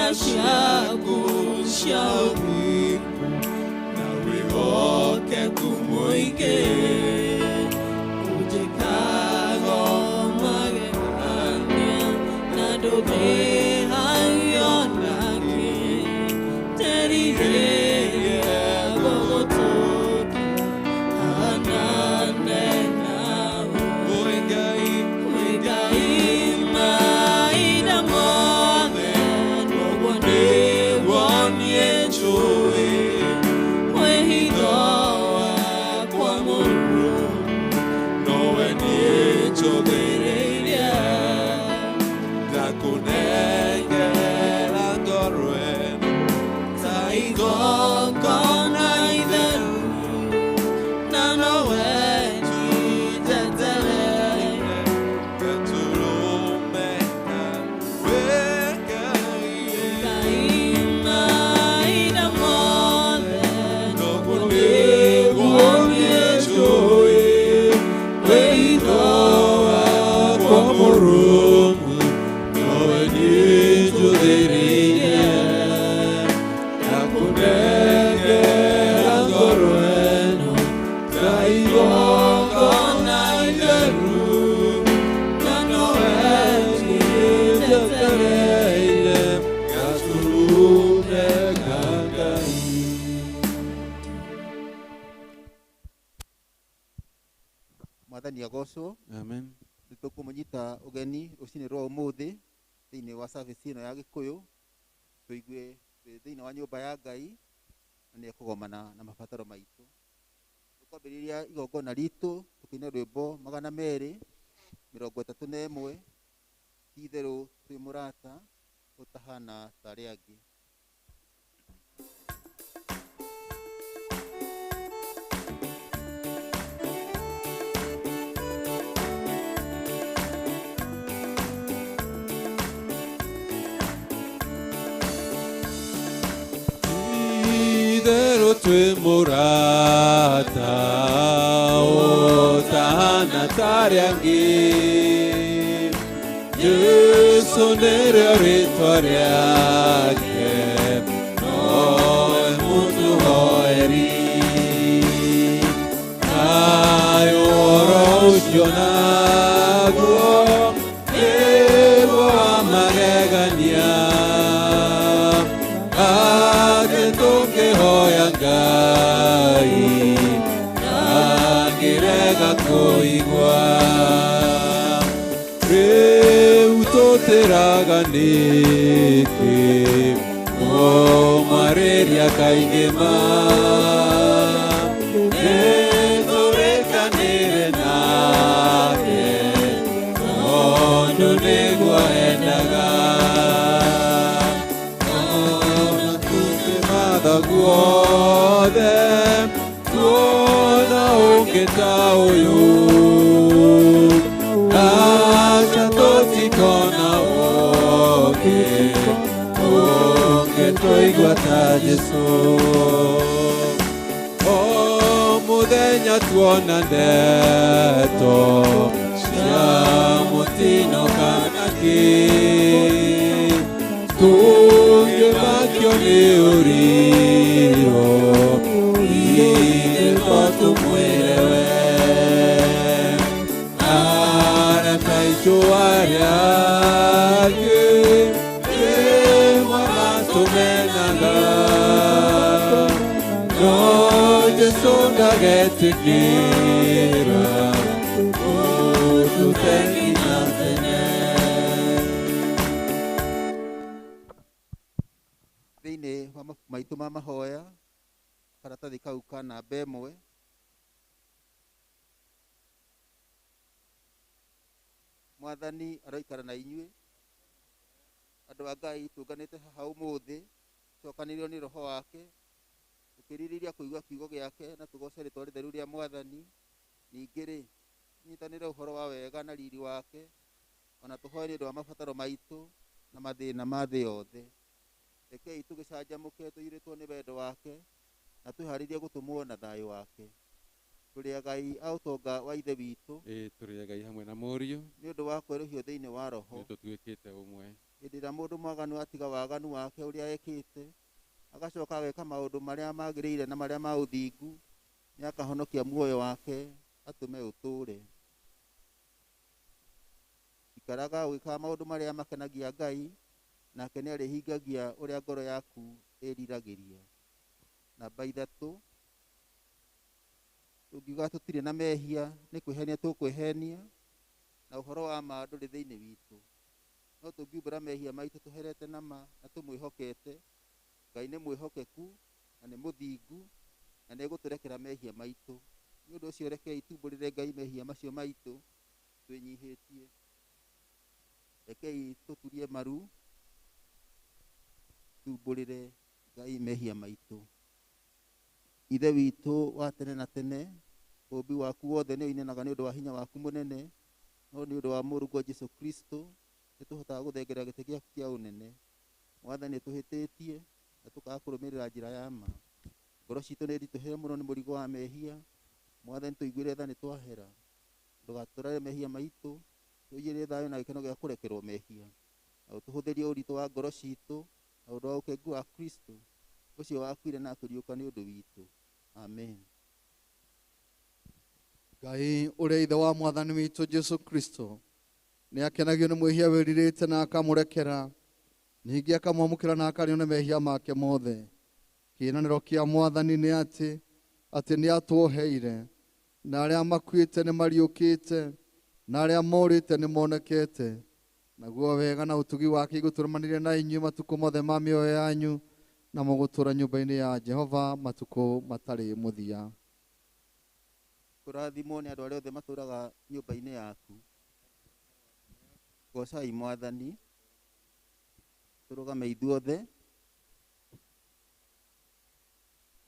Ciaku cia ũthingu na wĩhokeku mũingĩ ũnjĩkaga magegania na ndũngĩhagio nakĩ nderirĩria gũgũtũkia hanane nawe. Wĩ Ngai. Wĩ Ngai mahinda mothe noguo nĩguo niĩ njũĩ wĩhitho wakwa mũrũmu Nowe niĩ njũthĩrĩirie. Ndakũnengera ngoro ĩno ta igongona itheru na nowe njijetereire. Gatũrũme ka wĩ Ngai. Ngai mahinda mothe Noguo noguo nĩguo niĩ niĩ njũĩ njũĩ wĩhitho wakwa wakwa mũrũmu nowe niĩ njũthĩrĩirie ndakũnengera ngoro ĩno ta igongona itheru na nowe njetereire gatũrũme ka Ngai. Mwathani agocwo. Amen. Nĩ tũkũmũnyita ũgeni rũcinĩ rwa ũmũthĩ thĩinĩ wa service ĩno ya Gĩkũyũ tũigue twĩ thĩinĩ wa nyũmba ya Ngai na nĩ ekũgomana na mabataro maitũ. Tũkwambĩrĩria igongona ritũ tũkĩina rwĩmbo 231, ti itherũ twĩ mũrata ũtahana ta arĩa angĩ. Itherũ twĩ mũrata ũtahana ta arĩa angĩ. Jesũ nĩrĩo rĩtwa rĩake, nowe mũtũhoeri. Nayo ũhoro ũcio naguo nĩguo wa magegania atĩ tũngĩhoya Ngai ndangĩrega kũigua. Rĩu tũtĩraga nĩkĩ kũmwarĩria kaingĩ ma nĩtũrĩkanĩre nake tondũ nĩguo endaga. Ona tũngĩmatha guothe tuona ũngĩ ta ũyũ aca tũtikona ũngĩ ũngĩtũigua ta Jesũ. O mũthenya tuona ndeto cia mũtino kana kĩ tũngĩmakio nĩ ũriro ithe no tũmwĩre we arata aitũ arĩa angĩ rĩmwe matũmenaga no Jesũ ndagetĩkĩra ũtũte nginya tene. Thĩinĩ wa mabuku maitũ ma mahoya karatathi kau ka namba 1 Mwathani aroikara na inyuĩ. Andũ a Ngai tũnganĩte haha ũmũthĩ tũcokanĩrĩrio nĩ roho wake tũkĩrirĩria kũigua kiugo gĩake na tũgoce rĩtwa rĩtheru rĩa Mwathani. Ningĩ rĩ tũnyitanĩre ũhoro wa wega na riri wake ona tũhoe nĩ ũndũ wa mabataro maitũ na mathĩna ma thĩ yothe. Rekei tũgĩcanjamũke tũiyũrĩtwo nĩ wendo wake na twĩharĩrie gũtũmwo na thayũ wake. Tũrĩ agai a ũtonga wa Ithe witũ. Ĩĩ tũrĩ agai hamwe na Mũriũ nĩ ũndũ wa kwerũhio thĩinĩ wa roho nĩ tũtuĩkĩte ũmwe. Nĩ Hĩndĩ ĩrĩa mũndũ mwaganu atiga waganu wake ũrĩa ekĩte, agacoka ageka maũndũ marĩa magĩrĩire na marĩa ma ũthingu, nĩakahonokia muoyo wake atũme ũtũũre. Ikaraga ũgĩkaga maũndũ marĩa makenagia Ngai, nake nĩarĩhingagia ũrĩa ngoro yaku ĩriragĩria. Namba 3, tũngiuga tũtirĩ na mehia nĩ kwĩhenia tũkwĩhenia, na ũhoro wa ma ndũrĩ thĩinĩ witũ. No tũngiumbũra mehia maitũ tũherete na ma na tũmwĩhokete, Ngai nĩ mwĩhokeku na nĩ mũthingu na nĩegũtũrekera mehia maitũ. Nĩ ũndũ ũcio rekei tumbũrĩre Ngai mehia macio maitũ twĩnyihĩtie. Rekei tũturie maru tumbũrĩre Ngai mehia maitũ. Ithe witũ wa tene na tene, ũũmbi waku wothe nĩ ũinainaga nĩ ũndũ wa hinya waku mũnene, no nĩ ũndũ wa mũrũguo Jesũ Kristo nĩtũhotaga gũthengerera gĩtĩ gĩaku kĩa ũnene. Mwathani, nĩtũhĩtĩtie na tũkaga kũrũmĩrĩra njĩra ya ma. Ngoro citũ nĩ nditũhĩre mũno nĩ mũrigo wa mehia. Mwathani, tũiguĩre tha nĩtwahera. Ndũgatũrore mehia maitũ, tũiyĩre thayũ na gĩkeno gĩa kũrekerwo mehia, na ũtũhũthĩrie ũritũ wa ngoro citũ na ũndũ wa ũkengu wa Kristo ũcio wakuire na akĩriũka nĩ ũndũ witũ. Amen. Ngai ũrĩa ithe wa mwathani witũ Jesũ Kristo nĩ akenagio nĩ mwĩhia wĩrirĩte na akamũrekera, ningĩ akamwamũkĩra na akarĩo nĩ mehia make mothe. Kĩĩranĩro kĩa mwathani nĩ atĩ nĩ atwoheire, na arĩa makuĩte nĩ mariũkĩte, na arĩa morĩte nĩ monekete. Naguo wega na ũtugi wake igũtũrũmanĩria na inyuĩ matukũ mothe ma mĩoyo yanyu, na mũgũtũũra nyũmba-inĩ ya Jehova matukũ matarĩ mũthia. Kũrathimwo nĩ andũ arĩa othe matũũraga nyũmba-inĩ yaku. Goocai Mwathani. Tũrũgame ithuothe.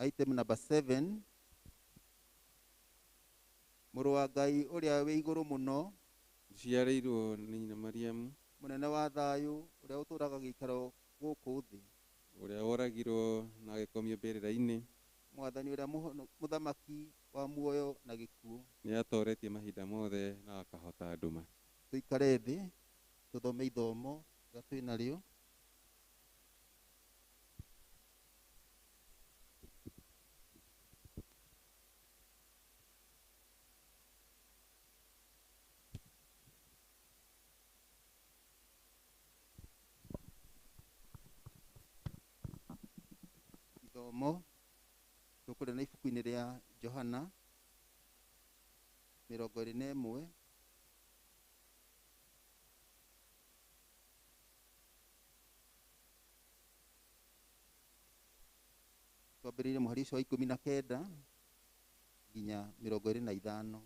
Item number 7. Mũrũ wa Ngai ũrĩa wĩ igũrũ mũno, Njiarĩirwo nĩ nyina Mariamu, mũnene wa thayũ ũrĩa ũtũũraga gĩikaro gũkũ thĩ, ũrĩa woragirwo na agĩkomio mbĩrĩra-inĩ, Mwathani ũrĩa mũthamaki wa muoyo na gĩkuũ. Nĩatoretie mahinda mothe na akahota nduma. Tũikare thĩ tũthome ithomo rĩrĩa twĩ narĩo. Ithomo tũkũrĩa na ibuku-inĩ rĩa Johana 21. Twambĩrĩirie mũhari ũcio wa 19 nginya 25.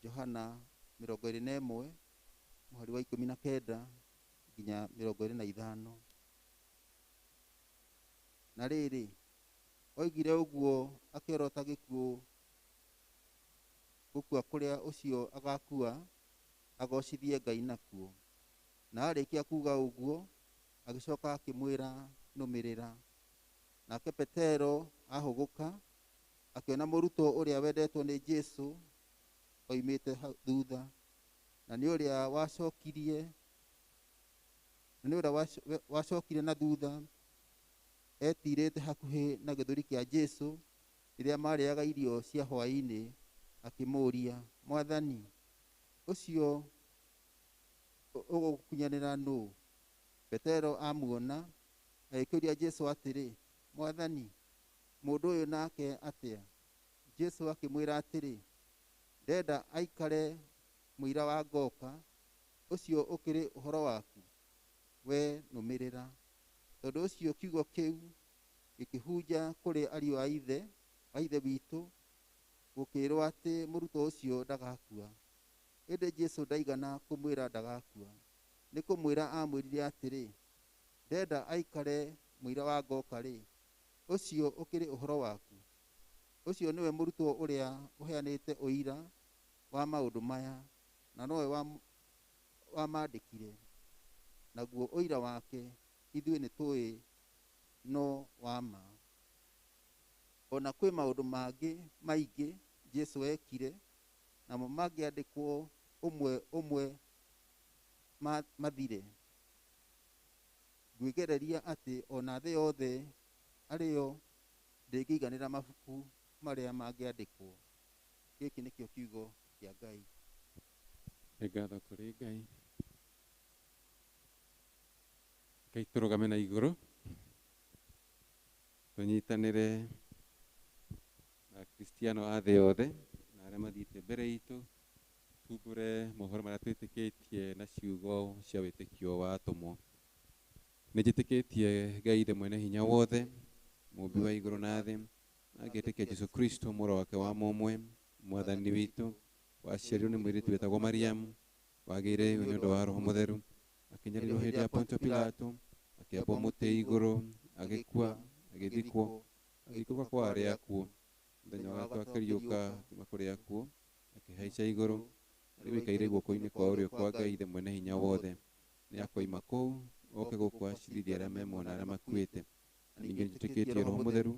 Johana 21 mũhari wa 19 nginya 25. Na rĩrĩ, oigire ũguo akĩorota gĩkuũ, gũkua kũrĩa ũcio agakua agocithie Ngai nakuo. Na arĩkia kuga ũguo agĩcoka akĩmwĩra, nũmĩrĩra. Nake Petero ahũgũka akĩona mũrutwo ũrĩa wendetwo nĩ Jesũ oimĩte thutha, na nĩ ũrĩa wacokirie, na nĩ ũrĩa wacokire na thutha etirĩte hakuhĩ na gĩthũri kĩa Jesũ rĩrĩa marĩaga irio cia hwaĩ-inĩ, akĩmũũria, Mwathani, ũcio ũgũkunyanĩra nũ? Petero amuona agĩkĩũria Jesũ atĩrĩ, Mwathani, mũndũ ũyũ nake atĩa? Jesũ akĩmwĩra atĩrĩ, ndenda aikare mũira wa ngoka, ũcio ũkĩrĩ ũhoro waku, we nũmĩrĩra. Tondũ ũcio kiugo kĩu gĩkĩhunja kũrĩ ariũ a ithe witũ, gũkĩrwo atĩ mũrutwo ũcio ndagakua. Ĩndĩ Jesũ ndaigana kũmwĩra ndagakua, nĩ kũmwĩra amwĩrire atĩrĩ, ndenda aikare mũira wa ngoka-rĩ, ũcio ũkĩrĩ ũhoro waku. Ũcio nĩwe mũrutwo ũrĩa ũheanĩte ũira wa maũndũ maya, na nowe wamandĩkire. Naguo ũira wake ithuĩ nĩtũĩ no wa ma. Ona kwĩ maũndũ mangĩ maingĩ Jesũ ekire, namo mangĩandĩkwo ũmwe ũmwe mathire. Ngwĩgereria atĩ ona thĩ yothe arĩyo ndĩngĩiganĩra mabuku marĩa mangĩandĩkwo. Gĩkĩ nĩkĩo kiugo kĩa Ngai. Nĩ ngatho kũrĩ Ngai. Ngai tũrũgame na igũrũ tũnyitanĩre na Kristiano a thĩ yothe na arĩa mathiĩte mbere itũ tumbũre mohoro marĩa twĩtĩkĩtie na ciugo cia wĩtĩkio wa atũmwo. Nĩ njĩtĩkĩtie Ngai Ithe mwene hinya wothe, mũmbi wa igũrũ na thĩ, na ngetĩkia Jesũ Kristo mũrũ wake wa mũmwe, mwathani witũ, waciarirwo nĩ mũirĩtu wetagwo Mariamu, wagĩire nĩ ũndũ wa Roho Mũtheru, akĩnyarirwo hĩndĩ ya Pontio Pilato, akĩambwo mũtĩ igũrũ, agĩkua, agĩthikwo, agĩikũrũka kwa arĩa akuũ. Mũthenya wa gatatũ akĩriũka kuuma kũrĩ akuũ, akĩhaica igũrũ, rĩu aikaire guoko-inĩ kwa ũrĩo kwa Ngai Ithe mwene hinya wothe. Nĩ akoima kũu oke gũkũ acirithie arĩa me muoyo na arĩa makuĩte. Na ningĩ nĩnjĩtĩkĩtie Roho Mũtheru,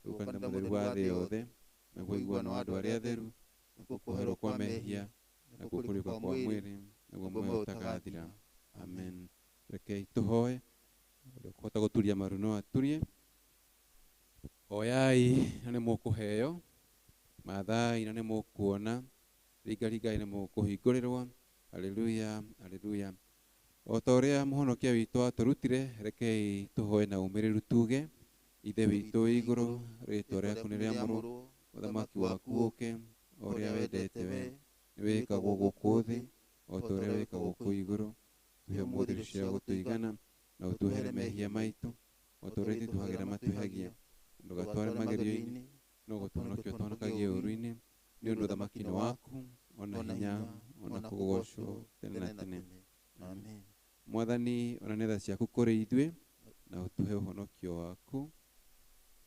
naguo kanitha mũtheru wa thĩ yothe, naguo ũiguano wa andũ arĩa atheru, nakuo kuoherwo kwa mehia, nakuo kũriũka kwa mwĩrĩ, naguo muoyo ũtagathira. Amen. Rekei tũhoe. Ũrĩa ũkũhota gũturia maru no aturie. Hoyai na nĩ mũkũheo, mathai na nĩ mũkuona, ringaringai na mũkũhingũrĩrwo. Haleluya, haleluya. O ta ũrĩa mũhonokia witũ atũrutire, rekei tũhoe na ũmĩrĩru tuge, Ithe witũ wĩ igũrũ, rĩĩtwa rĩaku nĩ rĩamũrwo, ũthamaki waku ũũke, o ũrĩa wendete we nĩ wĩkagwo gũkũ thĩ o ta ũrĩa wĩkagwo kũu igũrũ. Tũhe ũmũthĩ irio cia gũtũigana, na ũtuohere mehia maitũ o ta ũrĩa ithuĩ tuohagĩra matwĩhagia. Ndũgatware magerio-inĩ, no gũtũhonokia ũtũhonokagie ũũru-inĩ, nĩ ũndũ ũthamaki nĩ waku, ona hinya, ona kũgoocwo tene na tene. Amen. Mwathani, onania tha ciaku kũrĩ ithuĩ na ũtũhe ũhonokio waku.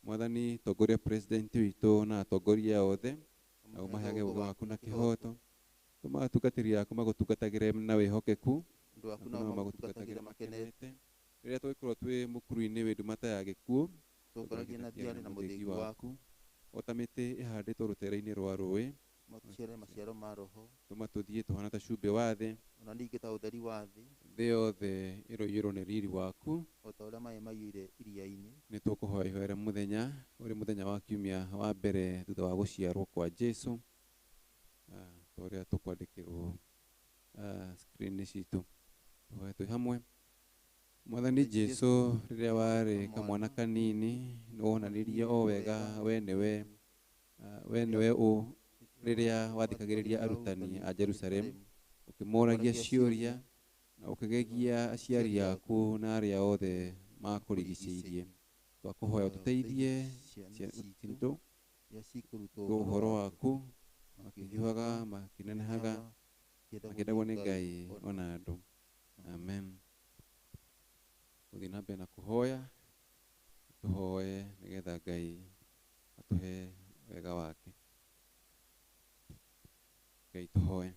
Mwathani, tongoria president witũ na atongoria othe, na ũmaheage ũũgĩ waku na kĩhooto. Tũma atungatĩri aku magũtungatagĩre na wĩhokeku, Andũ aku nao nao magũtungatagĩre magũtungatagĩre makenete, makenete. Rĩrĩa tũgĩkorwo twĩ mũkuru-inĩ wĩ nduma ta ya gĩkuũ, tũnganagie na thiarĩ na mũthĩgi waku, o ta mĩtĩ ĩhandĩtwo rũtere-inĩ rwa rũĩ, maciare maciaro ma Roho, tũma tũthiĩ tũhana ta cumbĩ wa thĩ, ona ningĩ ta ũtheri wa thĩ, thĩ yothe ĩroiyũrwo nĩ riri waku. o ta ũrĩa maĩ maiyũire iria-inĩ. Nĩ tũkũhoya ihoya rĩa mũthenya, ũrĩ mũthenya wa kiumia wa mbere thutha wa gũciarwo kwa Jesũ, ta ũrĩa tũkwandĩkĩrwo screen-inĩ citũ. Tũhoe twĩ hamwe. Mwathani Jesũ, rĩrĩa warĩ kamwana kanini, nĩ wonanirie o wega we nĩwe, we nĩwe ũ rĩrĩa wathikagĩrĩria arutani a Jerusalemu, ũkĩmoragia ciũria na ũkĩgegia aciari aku na arĩa othe makũrigicĩirie. Twakũhoya ũtũteithie Ciana citũ citũ iria cikũrutwo ũhoro waku, makĩhiũhaga, makĩnenehaga, makĩendagwo nĩ Ngai ona andũ. Amen. Gũthiĩ na mbere na kũhoya, tũhoe nĩgetha Ngai atũhe wega wake. Ngai tũhoe.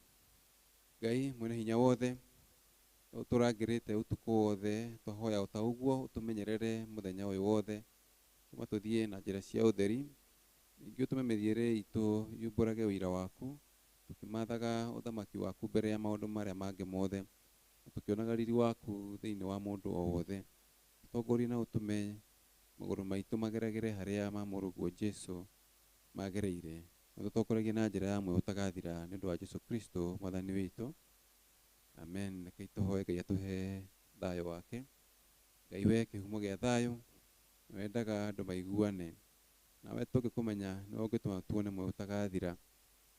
Ngai mwene hinya wothe, ũtũrangĩrĩte ũtukũ wothe, twahoya o ta ũguo ũtũmenyerere mũthenya ũyũ wothe, tũma tũthiĩ na njĩra cia ũtheri, ningĩ ũtũme mĩthiĩre itũ yumbũrage ũira waku, tũkĩmathaga ũthamaki waku mbere ya maũndũ marĩa mangĩ mothe, na tũkĩonaga riri waku thĩinĩ wa mũndũ o wothe. Tũtongorie na ũtũme magũrũ maitũ mageragĩre harĩa ma mũrũguo Jesũ magereire, na tũtongoragie na njĩra ya muoyo ũtagathira nĩ ũndũ wa Jesũ Kristo mwathani witũ. Amen. Rekei tũhoe Ngai atũhe thayũ wake. Ngai we kĩhumo gĩa thayũ, nĩ wendaga andũ maiguane, nawe tũngĩkũmenya nĩwe ũngĩtũma tuone muoyo ũtagathira.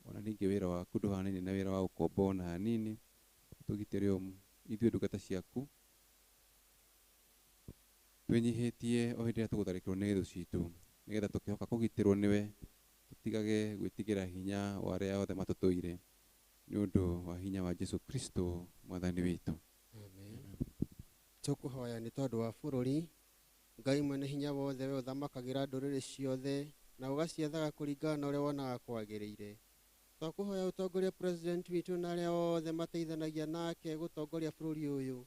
Ona ningĩ wĩra waku ndũhanaine na wĩra wa ũkombo ona hanini, tũgitĩre ithuĩ ndungata ciaku, twĩnyihĩtie o hĩndĩ ĩrĩa tũgũtharĩkĩrwo nĩ thũ citũ, nĩgetha tũkĩhoka kũgitĩrwo nĩwe, tũtigage gwĩtigĩra hinya wa arĩa othe matũtũire, nĩ ũndũ wa hinya wa Jesũ Kristo mwathani witũ. Amen. Tũkũhoya nĩ tondũ wa bũrũri. Ngai mwene hinya wothe, we ũthamakagĩra ndũrĩrĩ ciothe na ũgaciathaga kũringana na ũrĩa wonaga kwagĩrĩire. Twakũhoya ũtongorie president witũ na arĩa othe mateithanagia nake gũtongoria bũrũri ũyũ,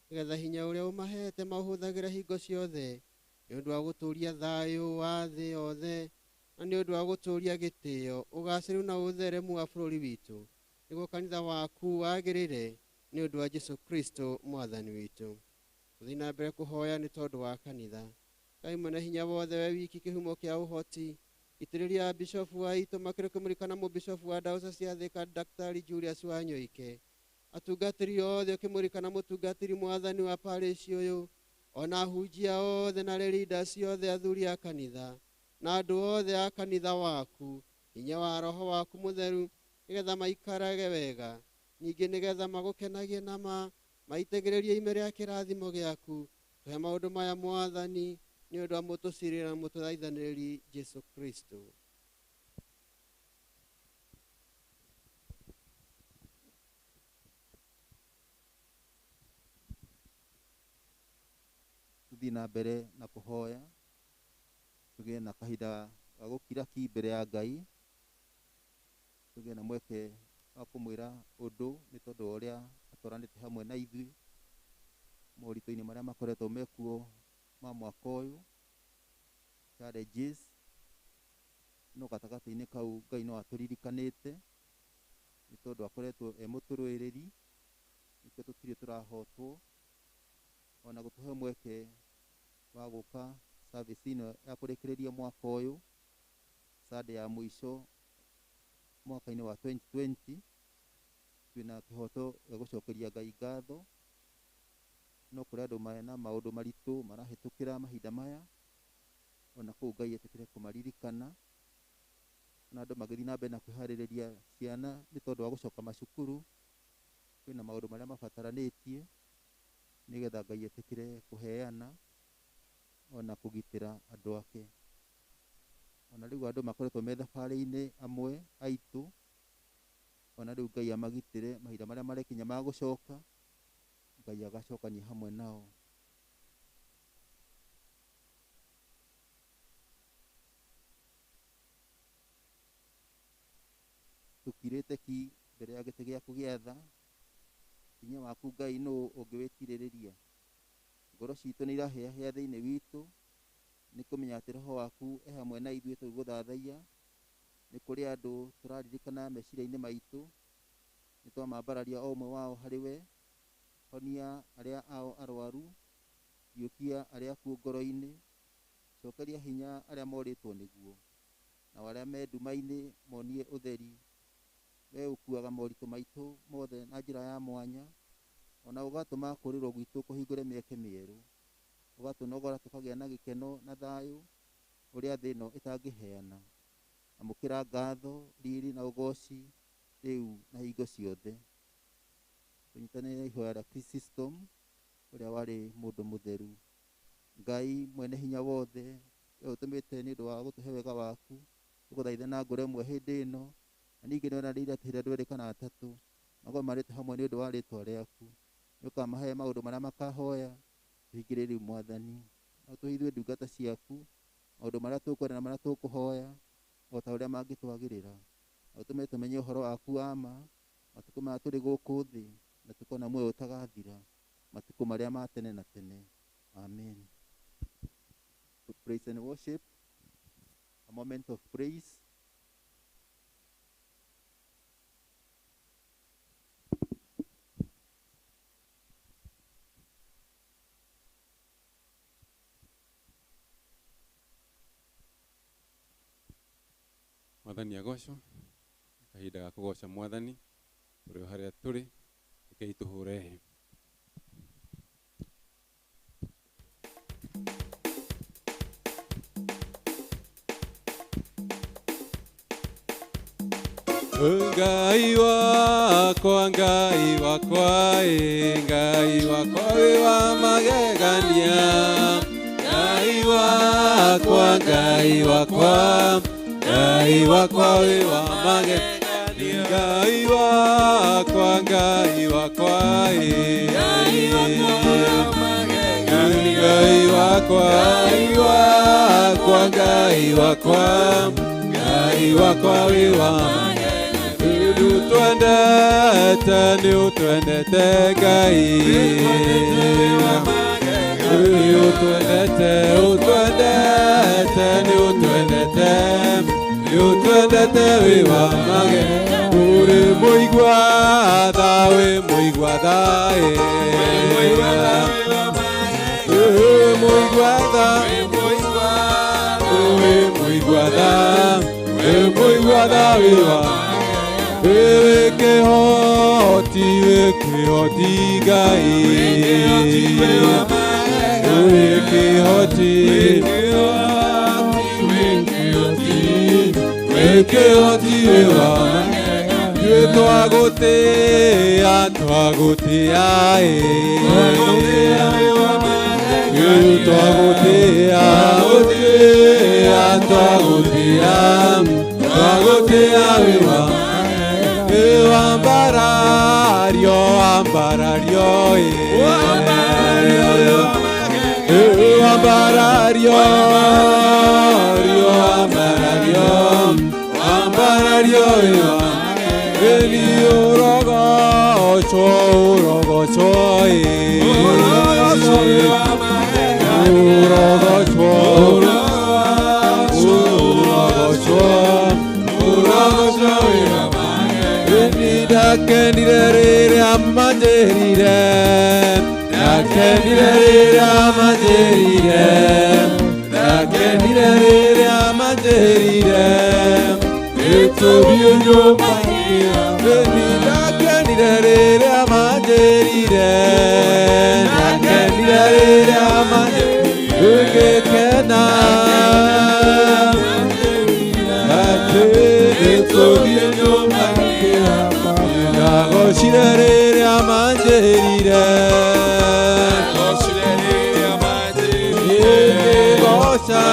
nĩgetha hinya ũrĩa ũmahete maũhũthagĩre hingo ciothe nĩ ũndũ wa gũtũũria thayũ wa thĩ yothe, na nĩ ũndũ wa gũtũũria gĩtĩo, ũgacĩru na ũtheremu wa bũrũri witũ, nĩguo kanitha waku wagĩrĩre nĩ ũndũ wa Jesũ Kristo mwathani witũ. Tũthiĩ na mbere kũhoya nĩ tondũ wa kanitha. Ngai mwene hinya wothe, we wiki kĩhumo kĩa ũhoti, itĩrĩria bishofu wa itũ makĩria ũkĩmũririkana mũbishofu wa diocese ya Thika Daktari Julius Wanyoike, atungatĩri othe ũkĩmũririkana mũtungatĩri mwathani wa parish ũyũ, ona ahunjia othe na leaders othe, athuri a kanitha na andũ othe a kanitha waku, hinya wa roho waku mũtheru, nĩgetha maikarage wega, ningĩ nĩgetha magũkenagie na maitĩgĩrĩrie ime rĩa kĩrathimo gĩaku. Tũhe maũndũ maya Mwathani, nĩ ũndũ wa mũtũcirĩra na mũtũthaithanĩrĩri Jesu Kristo. Tuthiĩ na mbere na kũhoya, tũgĩe na kahinda ga gũkira ki mbere ya Ngai, tũgĩe na mweke wa kũmwĩra ũndũ nĩ tondũ wa ũrĩa atwaranĩte hamwe na ithuĩ moritũ-inĩ marĩa makoretwo mekuo ma mwaka ũyũ, challenges, no gatagatĩ-inĩ kau Ngai no atũririkanĩte nĩ tondũ akoretwo e mũtũrũĩrĩri, nĩkĩo tũtirĩ tũrahotwo, ona gũtũhe mweke wa gũka service ĩno ya kũrĩkĩrĩria mwaka ũyũ, Sunday ya mũico mwaka-inĩ wa 2020. Twĩna kĩhoto gĩa gũcokeria Ngai ngatho, no kũrĩ andũ mena maũndũ maritũ marahĩtũkĩra mahinda maya, ona kũu Ngai etĩkĩre kũmaririkana, na andũ magĩthiĩ na mbere na kwĩharĩrĩria ciana nĩ tondũ wa gũcoka macukuru, kwĩna maũndũ marĩa mabataranĩtie nĩgetha Ngai etĩkĩre kũheana ona kũgitĩra andũ ake. Ona rĩu andũ makoretwo me thabarĩ-inĩ amwe aitũ, ona rĩu Ngai amagitĩre mahinda marĩa marekinya ma gũcoka, Ngai agacokania hamwe nao. Tũkirĩte ki mbere ya gĩtĩ gĩaku gĩa tha, hinya waku Ngai nũ ũngĩwĩtirĩrĩria? Ngoro citũ nĩ irahĩahĩa thĩinĩ witũ nĩ kũmenya atĩ roho waku e hamwe na ithuĩ tũgĩgũthathaiya. Nĩ kũrĩ andũ tũraririkana meciria-inĩ maitũ, nĩ twamambararia o ũmwe wao harĩ we. Honia arĩa ao arwaru, riũkia arĩa akuũ ngoro-inĩ, cokeria hinya arĩa morĩtwo nĩguo, nao arĩa me nduma-inĩ monie ũtheri. We ũkuaga moritũ maitũ mothe na njĩra ya mwanya, ona ũgatũma kũrĩrwo gwitũ kũhingũre mĩeke mĩerũ, ũgatũnogora tũkagĩa na gĩkeno na thayũ ũrĩa thĩ ĩno ĩtangĩheana. Amũkĩra ngatho, riri na ũgoci rĩu na hingo ciothe. Tũnyitanĩre ihoya rĩa Chrysostom ũrĩa warĩ mũndũ mũtheru. Ngai mwene hinya wothe, we ũtũmĩte nĩ ũndũ wa gũtũhe wega waku, tũgũthaithe na ngoro ĩmwe hĩndĩ ĩno, na ningĩ nĩ weranĩire atĩ hĩndĩ ĩrĩa andũ erĩ kana atatũ magomanĩte hamwe nĩ ũndũ wa rĩtwa rĩaku, nĩ ũkamahe maũndũ marĩa makahoya. Tũhingĩrĩrie rĩu Mwathani, na ũtũhe ithuĩ ndungata ciaku maũndũ marĩa tũkwenda na marĩa tũkũhoya o ta ũrĩa mangĩtwagĩrĩra, na ũtũme tũmenye ũhoro waku wa ma matukũ maya tũrĩ gũkũ thĩ, na tũkona muoyo ũtagathira matukũ marĩa ma tene na tene. Amen. Praise and worship, a moment of praise. Mwathani agocwo, kahinda ga kũgoca Mwathani tũrĩ o harĩa tũrĩ, rekei tũhũre hĩ. Ngai wakwa, Ngai wakwa, Ngai wakwa wĩ wa magegania. Ngai wakwa, Ngai wakwa, Ngai wakwa wĩ wa magegania. Ngai wakwa, Ngai wakwa, Ngai wakwa wĩ wa magegania. Ngai wakwa, Ngai wakwa, Ngai wakwa, Ngai wakwa wĩ wa magegania. Nĩ ũtwendete, nĩ ũtwendete Ngai. Nĩ ũtwendete, ũtwendete, nĩ ũtwendete, nĩ ũtwendete wĩ wa magegania. Ũrĩ mũigua tha, wĩ mũigua tha, ĩ. Mũigua tha wĩ wa wĩ kĩhoti wĩ kĩhoti Ngai wĩ kĩhoti wĩ kĩhoti wĩ wa ithuĩ twagũtĩĩa twagũtĩĩa ĩ twagũtĩĩa gũtĩĩa twagũtĩĩa twagũtĩĩa wĩ wa wambarario wambarario ĩ wambarario wambarario wambarario ĩ Eli ũrogocwo ũrogocwo ĩ ũrogocwo ũrogocwo ũrogocwo ĩ ndakenire rĩrĩa manjĩrire ndakenire rĩrĩa manjĩrire ndakenire rĩrĩa manjĩrire nĩtũthiĩ nyũmba-inĩ ndakenire rĩrĩa manjĩrire ndakenire rĩrĩa manjĩrire ngĩkena atĩ nĩtũthiĩ nyũmba-inĩ ndagocire rĩrĩa manjĩrire ngĩgoca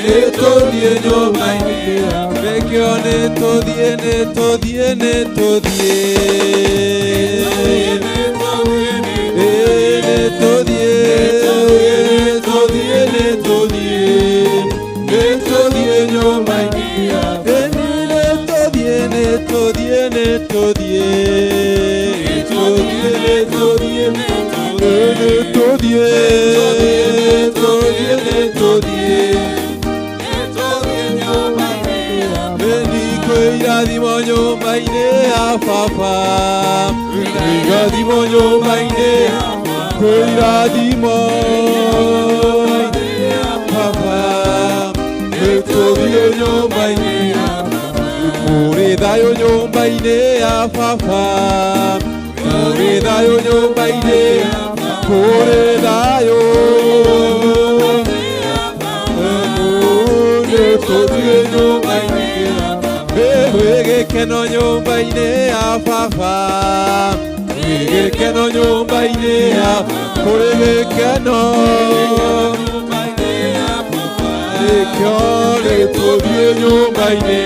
nĩtũthiĩ nyũmba-inĩ nĩkĩo nĩtũthiĩ nĩtũthiĩ nĩtũthiĩ nĩtũthiĩ nĩtũthiĩ nĩtũthiĩ nĩtũthiĩ nyũmba-inĩ nĩtũthiĩ nĩtũthiĩ nĩtũthiĩ nĩtũthiĩ nĩtũthiĩ nĩtũthiĩ nĩtũthiĩ nĩtũthiĩ Kwĩirathimo nyũmba-inĩ ya baba kwĩirathimo nyũmba-inĩ kwĩirathimo baba nĩtũthiĩ nyũmba-inĩ kũrĩ thayũ nyũmba-inĩ ya baba kũrĩ thayũ nyũmba-inĩ kũrĩ thayũ nĩtũthiĩ nyũmba-inĩ gwĩ gĩkeno nyũmba-inĩ ya baba gwĩ gĩkeno nyũmba-inĩ ya kũrĩ gĩkeno nĩkĩo nĩtũthiĩ nyũmba-inĩ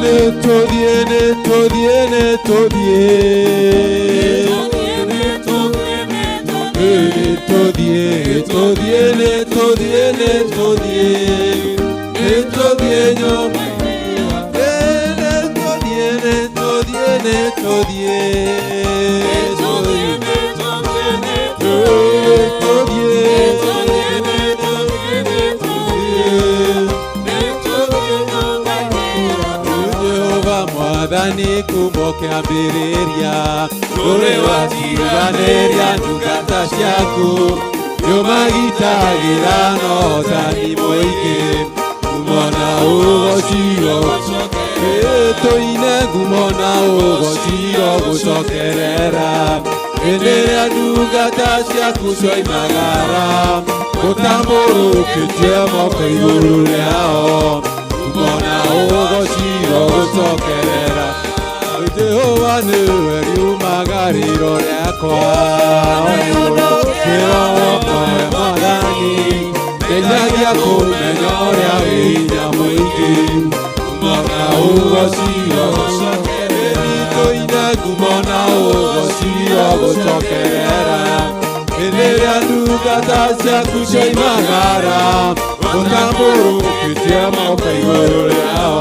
nĩtũthiĩ nĩtũthiĩ nĩtũthiĩ nĩtũthiĩ nĩtũthiĩ nĩtũthiĩ nĩtũthiĩ nĩtũthiĩ nyũmba-inĩ nĩtũthiĩ Jehova mwathani kuma ũkĩambĩrĩria ndũrĩ watiganĩria ndungata ciaku nĩũmagitagĩra na ũhotani mũingĩ ngumo na ũgociro tũine ngumo na ũgociro gũcokerera hĩndĩ ĩrĩa ndungata ciaku cioimagara ũtambũrũkĩtie moko igũrũ rĩao ngumo na ũgociro gũcokerera Jehova nĩwe riumagarĩro rĩakwa kĩroko mwathani ndeithagia kũmenya ũrĩa wĩ hinya mũingĩ ngumo na ũgociro tũine ngumo na ũgociro gũcokerera hĩndĩ ĩrĩa ndungata ciaku cioimagara ũtambũrũkĩtie moko igũrũ rĩao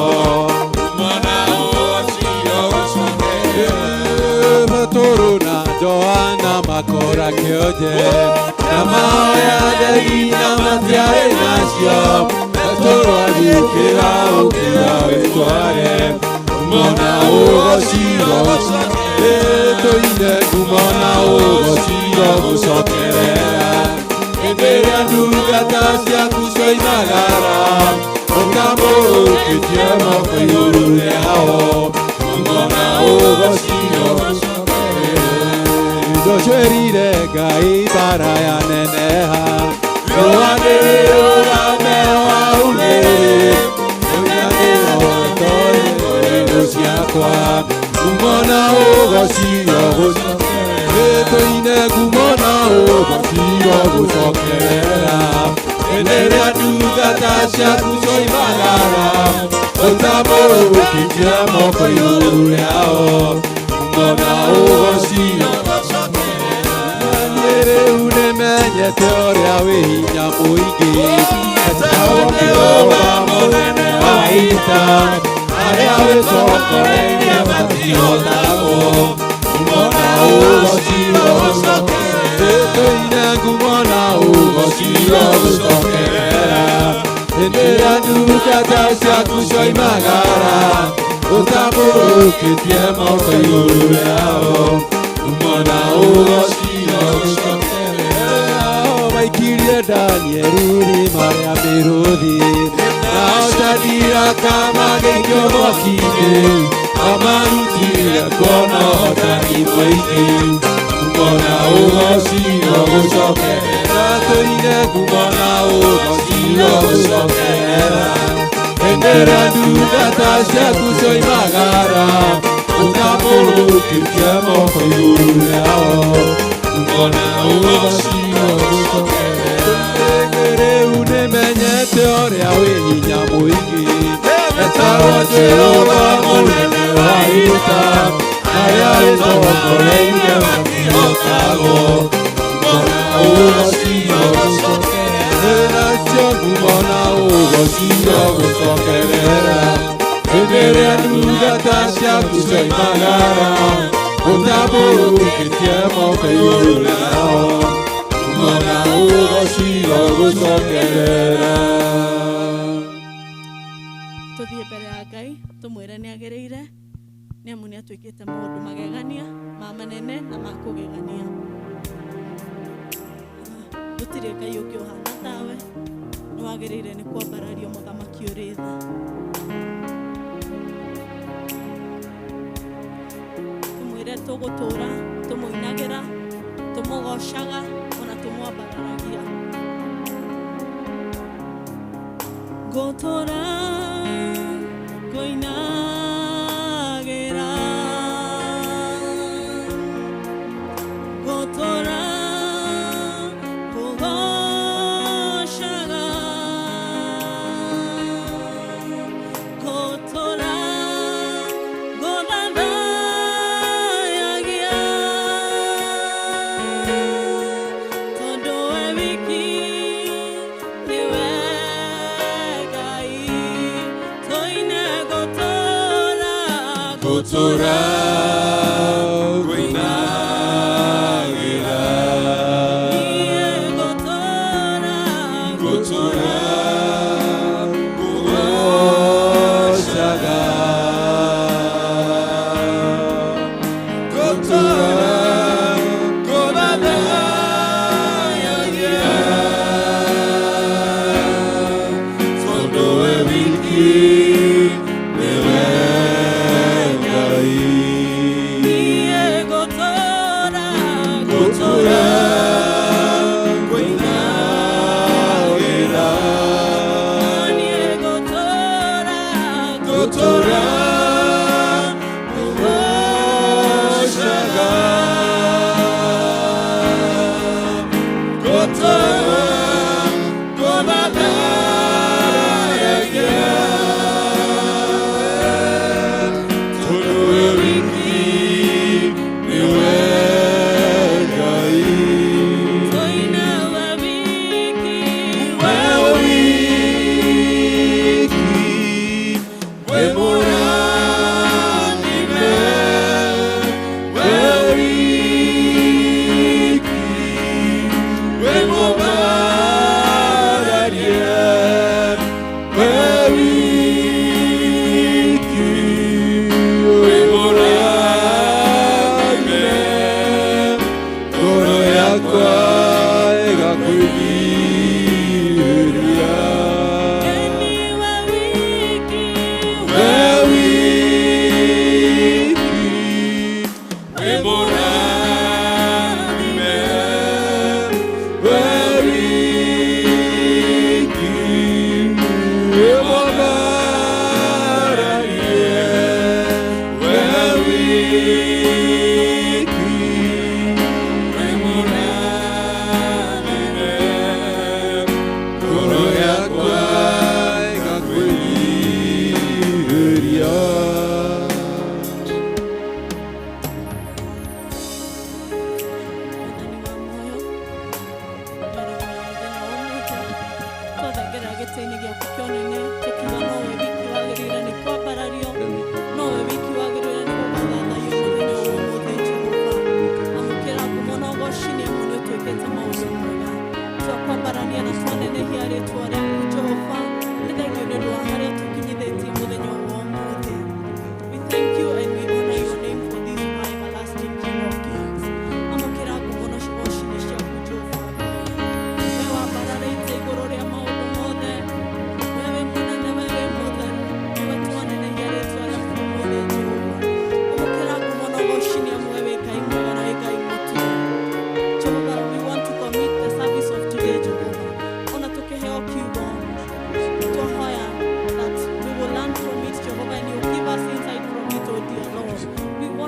Petero na Johana makora kĩonje na mahoya theri na matiarĩ nacio Petero agĩũkĩra ũkĩra wĩtware ngumo na ũgociro tũine ngumo na ũgociro gũcokerera Hĩndĩ ĩrĩa ndungata ciaku cioimagara ũtambũrũkĩtie moko igũrũ rĩao ngumo na ũgocio Ndocerire Ngai mbara yaneneha riũa nĩrĩrũgame waumĩrĩ ũnyanĩro ciakwa ngumo na ũgocio gũcokerera tũine ngumo na ũgocio gũcokerera hĩndĩ ĩrĩa ndungata ciaku cioimagara ũtambũrũkĩtie moko igũrũ rĩao ngumo na ũgocio rĩu nĩmenyete ũrĩa wĩ hinya mũingĩ etagwo Jehova mũnene wa ita arĩa wĩtongoreirie matihotagwo ngumo na ũgocio tũine ngumo na ũgocio gũcokerera hĩndĩ ĩrĩa ndungata ciaku cioimagara ũtambũrũkĩtie moko igũrũ rĩao ngumo na ũgocio gũcokerera maikirie Danieli irima rĩa mĩrũthi nao Shadiraka magĩikio mwaki-inĩ amarutire kuona ũhotani mũingĩ ngumo na ũgocio gũcokerera tũine ngumo na ũgocio gũcokerera hĩndĩ ĩrĩa ndungata ciaku cioimagara ũtambũrũkĩtie moko igũrũ rĩao ngumo na ũgocio gũcokerera rĩu nĩmenyete ũrĩa wĩ hinya mũingĩ etagwo Jehova mũnene wa ita arĩa wĩtongoreirie matihotagwo ngumo na ũgocio gũcokerera nacio ngumo na ũgocio gũcokerera hĩndĩ ĩrĩa ndungata ciaku cioimagara ũtambũrũkĩtie moko igũrũ rĩao ngumo na ũgocio gũcokerera Tuthiĩ mbere ya Ngai tũmwĩre nĩ agĩrĩire nĩ amu nĩ atuĩkĩte maũndũ magegania ma manene na ma kũgegania. Gũtirĩ Ngai ũngĩ ũhana tawe, nĩ wagĩrĩire nĩ kwambarario mũthamaki ũrĩ tha. Tũmwĩre tũgũtũra tũmũinagĩra tũmũgocaga ona tũmwambararagia. Ngũtũra ngũinagĩra ngũtũra ngũgocaga ngũtũra ngũthathayagia tondũ we wiki nĩwe Ngai tũine ngũtũra Ngũtũra ngũinagĩra niĩ ngũtũra ngũtũra ngũgocaga ngũtũra ngũthathayagia tondũ we wiki nĩwe Ngai.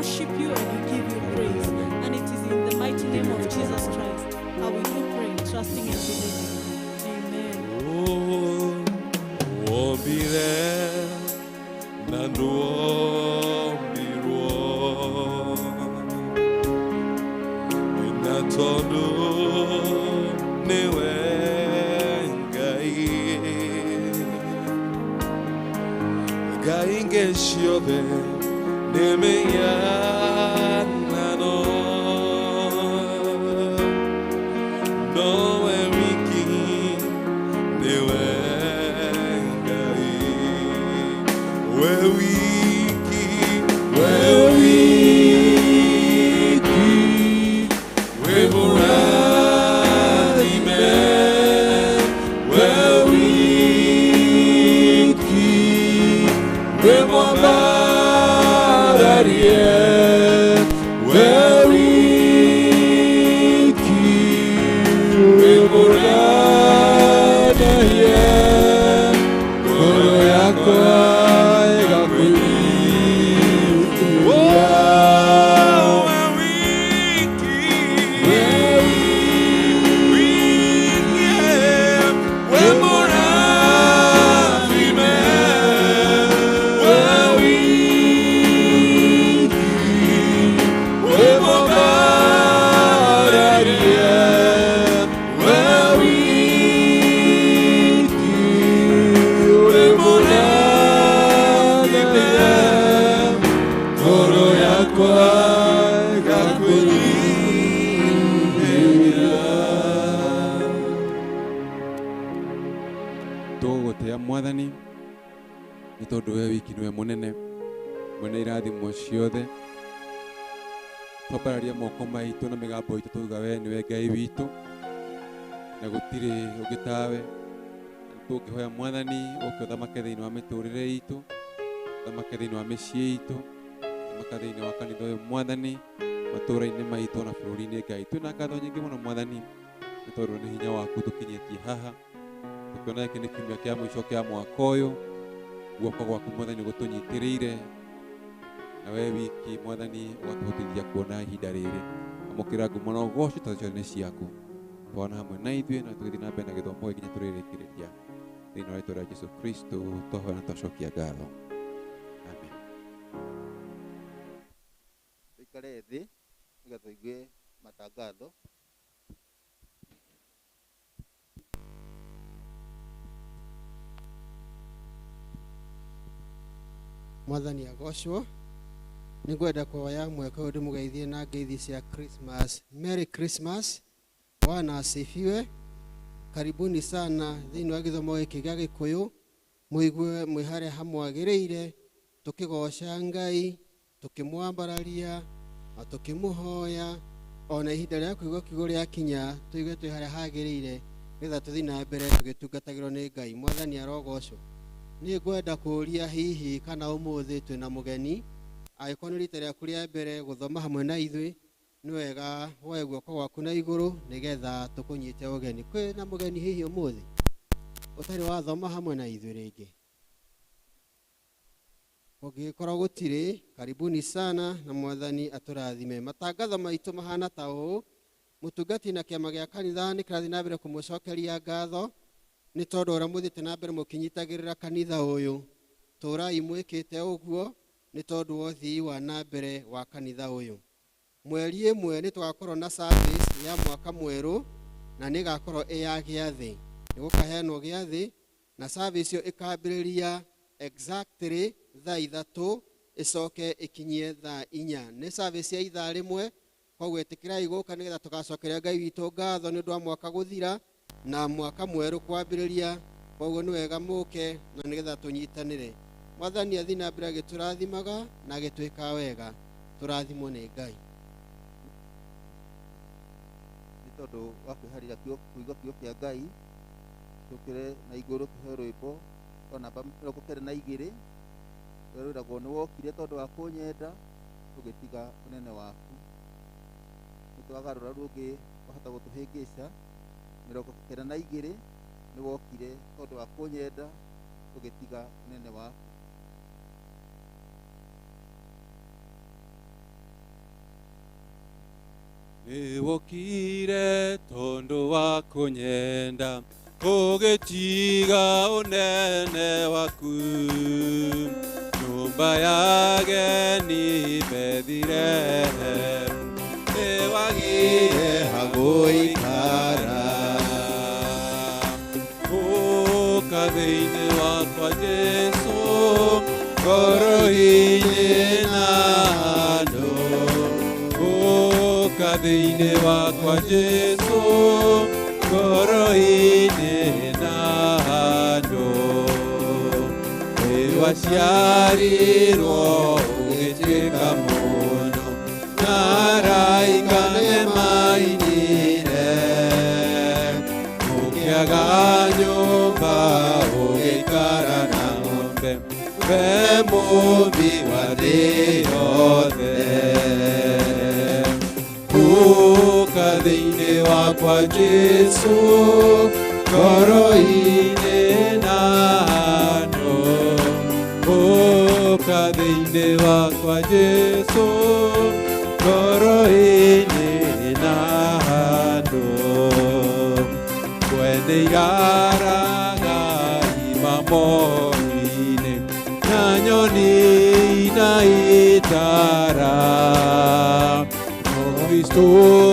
worship you and we give you praise. And it is in the mighty name of Jesus Christ how we do pray, trusting and believing. Amen. Wombire na nduombirwo na tondu niwe Ngai Ngai ngeciothe nĩmĩhianano nowe wiki niwe Ngai we wiki we mũrathime we wiki we mwambararie we wiki we mũranaie ngoro yakwa ĩgakwĩnyihia we wiki we mũrathime we wiki we mwambararie we wiki we mũrathime ngoro yakwa ĩgakwĩnyihia. Tũgũgũtĩa Mwathani nĩ tondũ we wiki nĩwe mũnene mwene irathimo ciothe. Twambararia moko maitũ na mĩgambo itũ tuga we nĩwe Ngai witũ na gũtirĩ ũngĩ tawe. Tũngĩhoya Mwathani ũke ũthamake thĩinĩ wa mĩtũrĩre itũ, ũthamake thĩinĩ wa mĩciĩ itũ, ũthamake thĩinĩ wa kanitha ũyũ Mwathani, matũũra-inĩ maitũ na bũrũri-inĩ Ngai. Twĩna ngatho nyingĩ mũno Mwathani nĩ tondũ nĩ hinya waku tũkinyĩtie haha. Tukiona gĩkĩ nĩ kiumia kĩa mũico kĩa mwaka ũyũ, guoko gwaku Mwathani gũtũnyitĩrĩire na we wiki Mwathani ũgatũhotithia kuona ihinda rĩrĩ. Amũkĩra ngumo na ũgoco tondũ ciothe nĩ ciaku. Twana hamwe na ithuĩ na tũgĩthiĩ na mbere na gĩthomo gĩkĩ nginya tũrĩrĩkĩrĩria. Thĩinĩ wa rĩtwa rĩa Jesũ Kristo twahoya na twacokia ngatho. Amen. Tũikare thĩ nĩgetha tũigue matangatho. Mwathani agocwo. Nĩngwenda kuoya mweke ũyũ ndĩmũgeithie na ngeithi cia Christmas. Merry Christmas. Bwana asifiwe. Karibuni sana thĩinĩ wa gĩthomo gĩkĩ gĩa Gĩkũyũ. Mũigue mwĩ harĩa hamwagĩrĩire, tũkĩgoca Ngai, tũkĩmwambararia na tũkĩmũhoya. Ona ihinda rĩa kũigua kiugo rĩakinya, tũigue twĩ harĩa hagĩrĩire nĩgetha tũthiĩ na mbere tũgĩtungatagĩrwo nĩ Ngai. Mwathani arogocwo. Niĩ ngwenda kũũria hihi kana ũmũthĩ twĩna mũgeni, angĩkorwo nĩ rita rĩaku rĩa mbere gũthoma hamwe na ithuĩ, nĩ wega woe guoko gwaku na igũrũ nĩgetha tũkũnyite ũgeni. Kwĩna mũgeni hihi ũmũthĩ ũtarĩ wathoma hamwe na ithuĩ rĩngĩ? Ũngĩgĩkorwo gũtirĩ, karibuni sana na Mwathani atũrathime. Matangatho maitũ mahana ta ũũ: mũtungati na kĩama gĩa kanitha nĩ kĩrathiĩ na mbere kũmũcokeria ngatho nĩ tondũ ũrĩa mũthiĩte na mbere mũkĩnyitagĩrĩra kanitha ũyũ. Tũrai mwĩkĩte ũguo nĩ tondũ wa ũthii wa na mbere wa kanitha ũyũ. Mweri ĩmwe nĩ tũgakorwo na service ya mwaka mwerũ na nĩ ĩgakorwo ĩ ya gĩathĩ. Nĩ gũkaheanwo gĩathĩ na service ĩyo ĩkambĩrĩria exactly thaa 3 ĩcoke ĩkinyie thaa 4. Nĩ service ya ithaa rĩmwe, koguo ĩtĩkĩrai gũka nĩgetha tũgacokeria Ngai witũ ngatho nĩ ũndũ wa mwaka gũthira na mwaka mwerũ kwambĩrĩria. Koguo nĩ wega mũke na nĩgetha tũnyitanĩre. Mwathani athiĩ na mbere agĩtũrathimaga na agĩtwĩka wega. Tũrathimwo nĩ Ngai. Nĩ tondũ wa kwĩharĩria kũigua kiugo kĩa Ngai, tũkĩre na igũrũ tũhe rwĩmbo rwa namba 92 rũrĩa rwĩragwo nĩ wokire tondũ wa kũnyenda ũgĩtiga ũnene waku. Nĩ twagarũra rũngĩ wahota gũtũhĩngĩca. 92 nĩ wokire tondũ wa kũnyenda ũgĩtiga ũnene waku. Nĩwokire tondũ wa kũnyenda ũgĩtiga ũnene waku nyũmba ya ageni Bethilehemu nĩwagire ha gũikara ũka thĩinĩ wakwa Jesũ ngoro-inĩ na andũ ũka thĩinĩ wakwa Jesũ ngoro-inĩ na andũ nĩwaciarirwo ũgĩtuĩka mũndũ na araika nĩmainire ũkĩaga nyũmba ũgĩikara na ng'ombe we mũmbi wa thĩ yothe ũka thĩinĩ wakwa Jesũ ngoro-inĩ na andũ ũka thĩinĩ wakwa Jesũ ngoro-inĩ na andũ kwende iraraga imamo-inĩ na nyoni na itara Kristo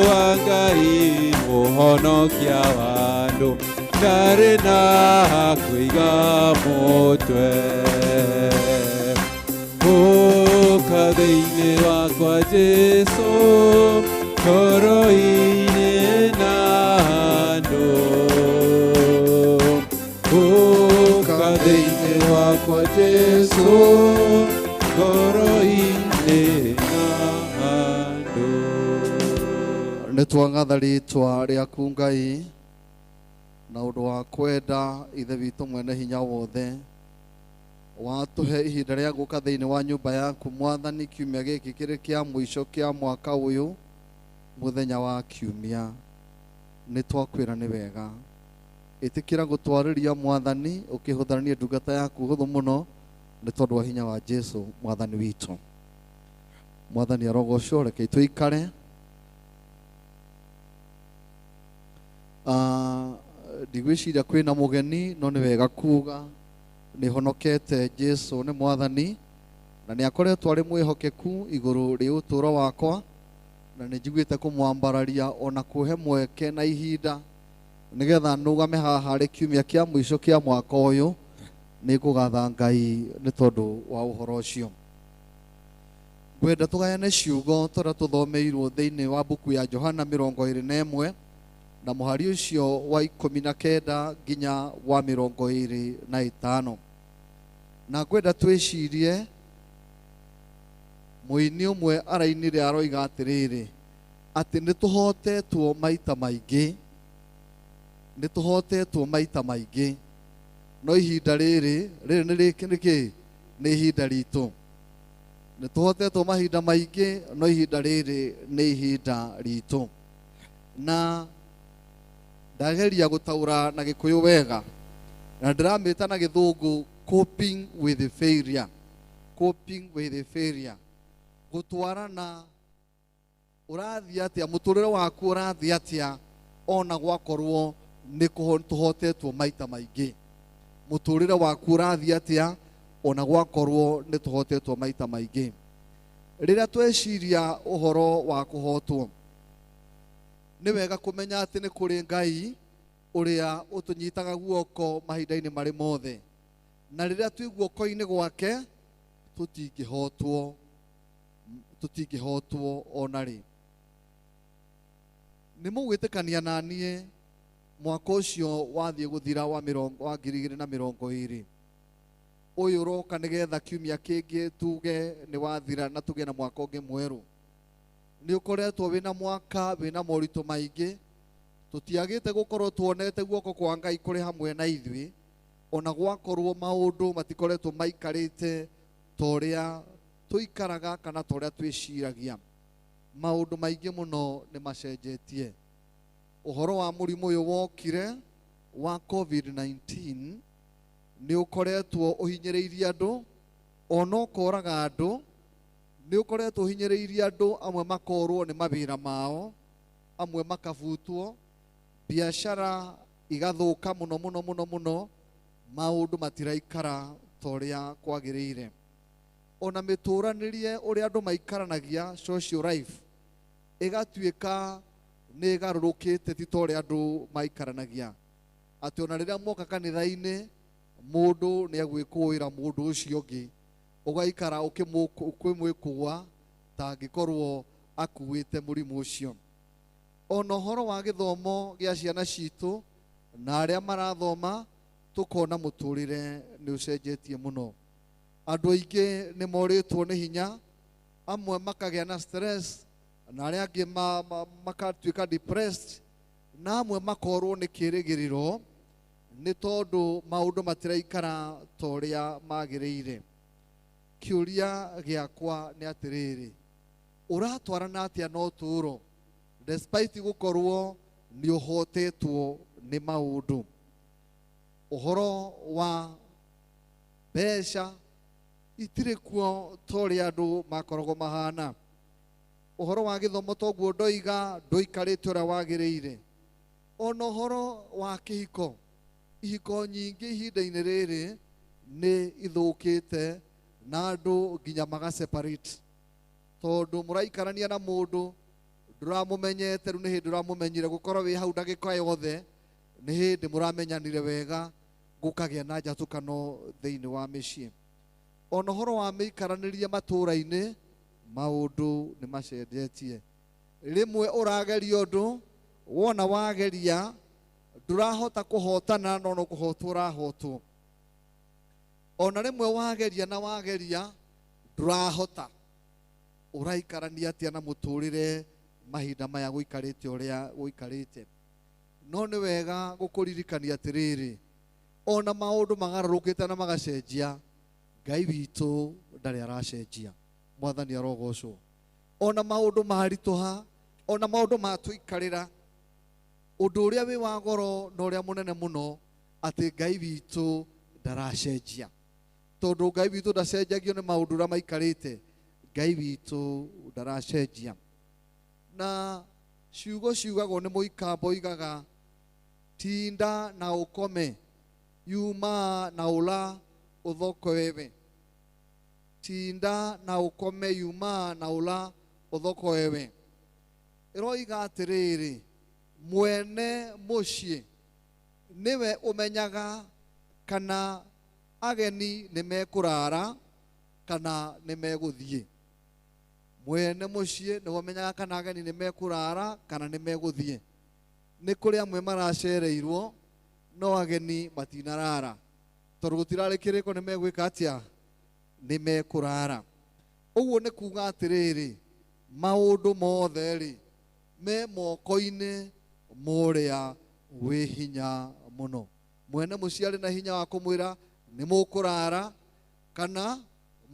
wa Ngai mũhonokia wa andũ ndarĩ na kũiga mũtwe ũka thĩinĩ wakwa Jesũ ngoro-inĩ na andũ ũka thĩinĩ wakwa Jesũ ngoro-inĩ na andũ. Nĩ twagatha rĩtwa rĩaku Ngai na ũndũ wa kwenda ithe witũ mwene hinya wothe watũhe ihinda rĩa gũka thĩinĩ wa nyũmba yaku Mwathani kiumia gĩkĩ kĩrĩ kĩa mũico kĩa mwaka ũyũ mũthenya wa kiumia nĩ twakwĩra nĩ wega ĩtĩkĩra gũtwarĩria Mwathani ũkĩhũthĩrania ndungata yaku hũthũ mũno nĩ tondũ wa hinya wa Jesũ Mwathani witũ. Mwathani arogocwo, reke tũikare. Ndigwĩciria kwĩna mũgeni no nĩ wega kuga nĩ honokete Jesũ nĩ Mwathani na nĩ akoretwo arĩ mwĩhokeku igũrũ rĩ ũtũũro wakwa na nĩ njiguĩte kũmwambararia ona kũhe mweke na ihinda nĩgetha nũgame haha harĩ kiumia kĩa mũico kĩa mwaka ũyũ nĩ ngũgatha Ngai nĩ tondũ wa ũhoro ũcio. Ngwenda tũgayane ciugo tũrĩa tũthomeirwo thĩinĩ wa mbuku ya Johana 21 na mũhari ũcio wa 19 nginya wa 25 na ngwenda twĩcirie mũini ũmwe arainire aroiga atĩrĩrĩ atĩ nĩ tũhotetwo maita maingĩ nĩ tũhotetwo maita maingĩ no ihinda rĩrĩ rĩrĩ nĩ kĩ nĩ ihinda ritũ nĩ tũhotetwo mahinda maingĩ no ihinda rĩrĩ nĩ ihinda ritũ na ndageria gũtaũra na Gĩkũyũ wega na ndĩramĩta na Gĩthũngũ coping with failure, coping with failure, gũtwarana ũrathiĩ atĩa mũtũrĩre waku ũrathiĩ atĩa ona gwakorwo nĩ tũhotetwo maita maingĩ mũtũrĩre waku ũrathiĩ atĩa ona gwakorwo nĩ tũhotetwo maita maingĩ. Rĩrĩa tweciria ũhoro wa kũhotwo nĩ wega kũmenya atĩ nĩ kũrĩ Ngai ũrĩa ũtũnyitaga guoko mahinda-inĩ marĩ mothe na rĩrĩa twĩ guoko-inĩ gwake tũtingĩhotwo tũtingĩhotwo ona rĩ. Nĩ mũgwĩtĩkania na niĩ mwaka ũcio wathiĩ gũthira wa 2020 ũyũ ũroka nĩgetha kiumia kĩngĩ tuge nĩ wathira na tũgĩe na mwaka ũngĩ mwerũ. Nĩ ũkoretwo wĩna mwaka wĩna moritũ maingĩ tũtiagĩte gũkorwo tuonete guoko kwa Ngai kũrĩ hamwe na ithuĩ ona gwakorwo maũndũ matikoretwo maikarĩte ta ũrĩa tũikaraga kana ta ũrĩa twĩciragia. Maũndũ maingĩ mũno nĩ macenjetie. Ũhoro wa mũrimũ ũyũ wokire wa COVID-19 nĩ ũkoretwo ũhinyĩrĩirie andũ ona ũkoraga andũ nĩ ũkoretwo ũhinyĩrĩirie andũ amwe makorwo nĩ mawĩra mao Amwe makabutwo, biacara igathuka muno muno muno muno, maundu matiraikara ta uria kwagiriire. Ona mituranirie uria andu maikaranagia social life igatuika ni igarurukite ti ta uria andu maikaranagia. Ati ona riria mwoka kanitha-ini mundu ni agwikuira mundu ucio ungi, ugaikara ukimwikua ta angikorwo akuite murimu ucio. Ona uhoro wa githomo gia ciana citu na aria marathoma tukona muturire ni ucenjetie muno. Andu aingi ni moritwo ni hinya, amwe makagia na stress na aria angi makatuika depressed, na amwe makorwo ni kirigiriro ni tondu maundu matiraikara ta uria magiriire. Kiuria giakwa ni atiriri, uratwarana atia na uturo despite gukorwo ni uhotetwo ni maundu? Uhoro wa mbeca itiri kuo ta uria andu makoragwo mahana. Uhoro wa githomo toguo ndoiga nduikarite uria wagiriire. Ona uhoro wa kihiko, ihiko nyingi ihinda-inĩ rĩrĩ nĩ ithũkĩte na andũ nginya maga separate, tondu mũraikarania na mũndũ ndũramũmenyete, rĩu nĩ hĩndĩ ũramũmenyire gũkorwo wĩ hau ndagĩka yothe, nĩ hĩndĩ mũramenyanire wega, gũkagĩa na njatũkano thĩinĩ wa mĩciĩ. Ona ũhoro wa mĩikaranĩrie matũũra-inĩ maũndũ nĩ macenjetie. Rĩmwe ũrageria ũndũ, wona wageria ndũrahota kũhotana, no no kũhotwo ũrahotwo. Ona rĩmwe wageria na wageria ndũrahota. Ũraikarania atĩa na mũtũrĩre mahinda maya gũikarĩte ũrĩa gũikarĩte? No nĩ wega gũkũririkania atĩrĩrĩ, ona maũndũ magarũrũkĩte na magacenjia, Ngai witũ ndarĩ aracenjia. Mwathani arogocwo. Ona maũndũ maritũha, ona maũndũ matũikarĩra, ũndũ ũrĩa wĩ wa goro na ũrĩa mũnene mũno atĩ Ngai witũ ndaracenjia. Tondũ Ngai witũ ndacenjagio nĩ maũndũ ũrĩa maikarĩte, Ngai witũ ndaracenjia. Na ciugo ciugagwo nĩ mũikambo igaga, tinda na ũkome, yuma na ũla ũthoko wewe. Tinda na ũkome, yuma na ũla ũthoko wewe. Ĩroiga atĩrĩrĩ, mwene mũciĩ nĩwe ũmenyaga kana ageni nĩ mekũrara kana nĩ megũthiĩ. Mwene mũciĩ nĩwe ũmenyaga kana ageni nĩ mekũrara kana nĩ megũthiĩ. Nĩ kũrĩ amwe maracereirwo no ageni matinarara, tondũ gũtirarĩ kĩrĩko nĩ megwĩka atĩa? Nĩ mekũrara. Ũguo nĩ kuga atĩrĩrĩ, maũndũ mothe rĩ me moko-inĩ ma ũrĩa wĩ hinya mũno. Mwene mũciĩ arĩ na hinya wa kũmwĩra nĩ mũkũrara kana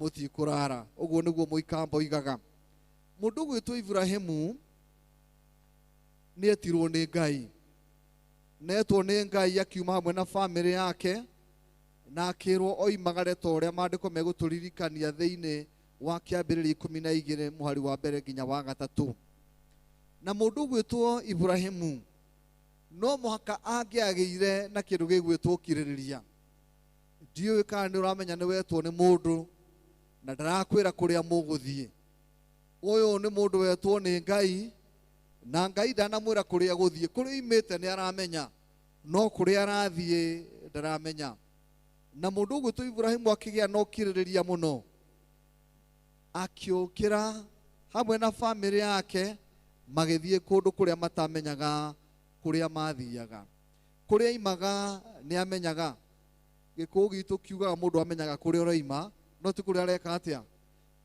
mũtikũrara. Ũguo nĩguo mũikambo igaga. Mũndũ ũgwĩtwo Ibrahimu nĩ etirwo nĩ Ngai, netwo nĩ Ngai akiuma hamwe na bamĩrĩ yake, na akĩrwo oimagare ta ũrĩa maandĩko megũtũririkania thĩinĩ wa kĩambĩrĩria 12 mũhari wa mbere nginya wa 3. Na mũndũ ũgwĩtwo Ibrahimu no mũhaka angĩagĩire na kĩndũ gĩgwĩtwo kirĩrĩria. Ndiũĩ kana nĩ ũramenya nĩ wetwo nĩ mũndũ na ndarakwĩra kũrĩa mũgũthiĩ. Ũyũ nĩ mũndũ wetwo nĩ Ngai, na Ngai ndanamwĩra kũrĩa gũthiĩ. Kũrĩa oimĩte nĩ aramenya, no kũrĩa arathiĩ ndaramenya. Na mũndũ ũgwĩtwo Ibrahimu akĩgĩa na ũkirĩrĩria mũno, akĩũkĩra hamwe na bamĩrĩ yake magĩthiĩ kũndũ kũrĩa matamenyaga kũrĩa mathiaga. Kũrĩa aimaga nĩ amenyaga. Gĩkũyũ gitũ kiugaga mũndũ amenyaga kũrĩa ũraima, no ti kũrĩa areka atĩa.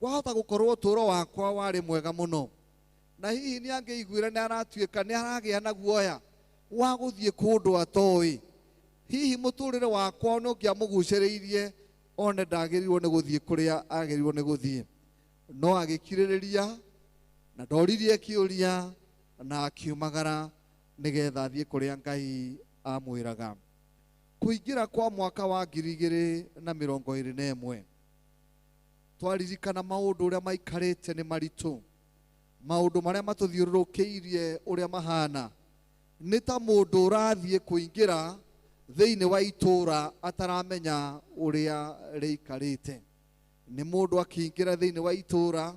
Wahota gũkorwo ũtũũro wakwa warĩ mwega mũno, na hihi nĩ angĩiguire nĩ aratuĩka nĩ aragĩa na guoya wa gũthiĩ kũndũ atoĩ. Hihi mũtũrĩre wakwa nĩ ũngĩamũgucĩrĩirie one ndagĩrĩirwo nĩ gũthiĩ kũrĩa agĩrĩirwo nĩ gũthiĩ. No agĩkirĩrĩria na ndoririe kĩũria na akiumagara nĩgetha athiĩ kũrĩa Ngai amwĩraga. Kũingĩra kwa mwaka wa 2021 twaririkana maũndũ ũrĩa maikarĩte nĩ maritũ. Maũndũ marĩa matũthiũrũrũkĩirie ũrĩa mahana nĩ ta mũndũ ũrathiĩ kũingĩra thĩinĩ wa itũũra ataramenya ũrĩa rĩikarĩte. Nĩ mũndũ akĩingĩra thĩinĩ wa itũũra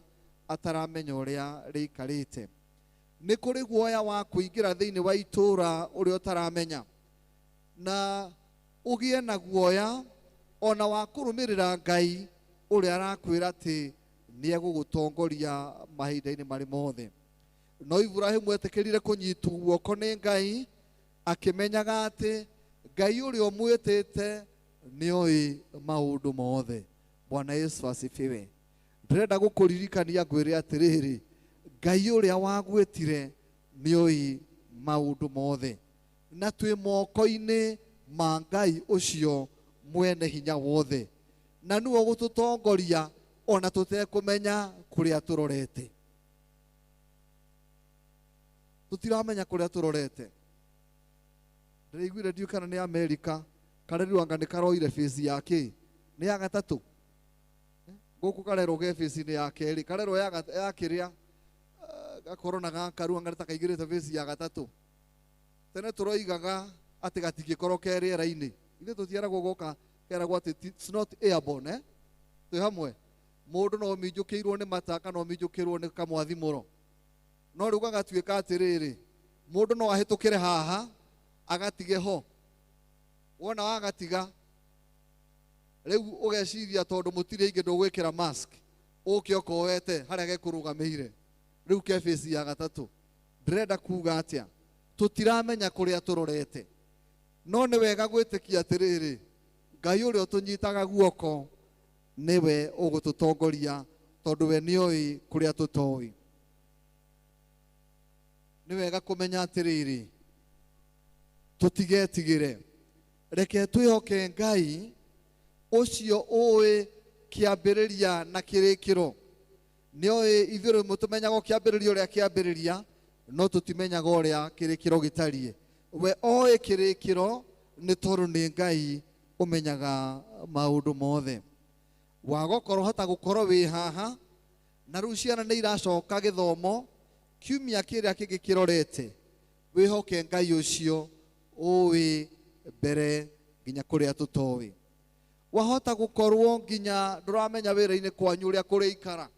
ataramenya ũrĩa rĩikarĩte. Nĩ kũrĩ guoya wa kũingĩra thĩinĩ wa itũũra ũrĩa ũtaramenya, na ũgĩe na guoya ona wa kũrũmĩrĩra Ngai ũrĩa arakwĩra atĩ nĩ egũgũtongoria mahinda-inĩ marĩ mothe. No Iburahĩmu etĩkĩrire kũnyitwo guoko nĩ Ngai akĩmenyaga atĩ Ngai ũrĩa ũmwĩtĩte nĩoĩ maũndũ mothe. Bwana Yesu asifiwe. Ndĩrenda gũkũririkania ngwĩre atĩrĩrĩ, Ngai ũrĩa wagwĩtire nĩoĩ maũndũ mothe, na twĩ moko-inĩ ma Ngai ũcio mwene hinya wothe, na nĩwe ũgũtũtongoria ona tũtekũmenya kũrĩa tũrorete. Tũtiramenya kũrĩa tũrorete. Ndĩraiguire ndiũ kana nĩ Amerika karerwo anga nĩ karoire bĩci ya kĩ nĩ ya gatatũ gũkũ karerwo ge bĩci-inĩ ya kerĩ karerwo ya kĩrĩa gakorona gaka rĩu anga nĩ ta kaingĩrĩte bĩci ya gatatũ. Tene tũroigaga atĩ gatingĩkorwo ke rĩera-inĩ, ithuĩ tũtiaragwo goka keragwo atĩ it's not airborne, twĩ hamwe. Mũndũ no minjũkĩirwo nĩ mata kana ũminjũkĩrwo nĩ kamwathimũro, no rĩu gagatuĩka atĩrĩrĩ, mũndũ no ahĩtũkĩre haha agatige ho, wona wagatiga rĩu ũgeciria tondũ mũtirĩ aingĩ ndũgwĩkĩra mask ũke ũkoete harĩa gekũrũgamĩire rĩu ke bĩci ya gatatũ. Ndĩrenda kuga atĩa, tũtiramenya kũrĩa tũrorete, no nĩ wega gwĩtĩkia atĩrĩrĩ, Ngai ũrĩa ũtũnyitaga guoko nĩwe ũgũtũtongoria tondũ we nĩoĩ kũrĩa tũtoĩ. Nĩ wega kũmenya atĩrĩrĩ, tũtigetigĩre, reke twĩhoke Ngai ũcio ũĩ kĩambĩrĩria na kĩrĩkĩro. Nĩoĩ ithuĩ rĩmwe tũmenyaga kĩambĩrĩria ũrĩa kĩambĩrĩria, no tũtimenyaga ũrĩa kĩrĩkĩro gĩtariĩ. We oĩ kĩrĩkĩro nĩ tondũ nĩ Ngai ũmenyaga maũndũ mothe. Wagokorwo hota gũkorwo wĩ haha na rĩu ciana nĩ iracoka gĩthomo kiumia kĩrĩa kĩngĩ kĩrorete, wĩhoke Ngai ũcio ũĩ mbere nginya kũrĩa tũtoĩ. Wahota gũkorwo nginya ndũramenya wĩra-inĩ kwanyu ũrĩa kũrĩikara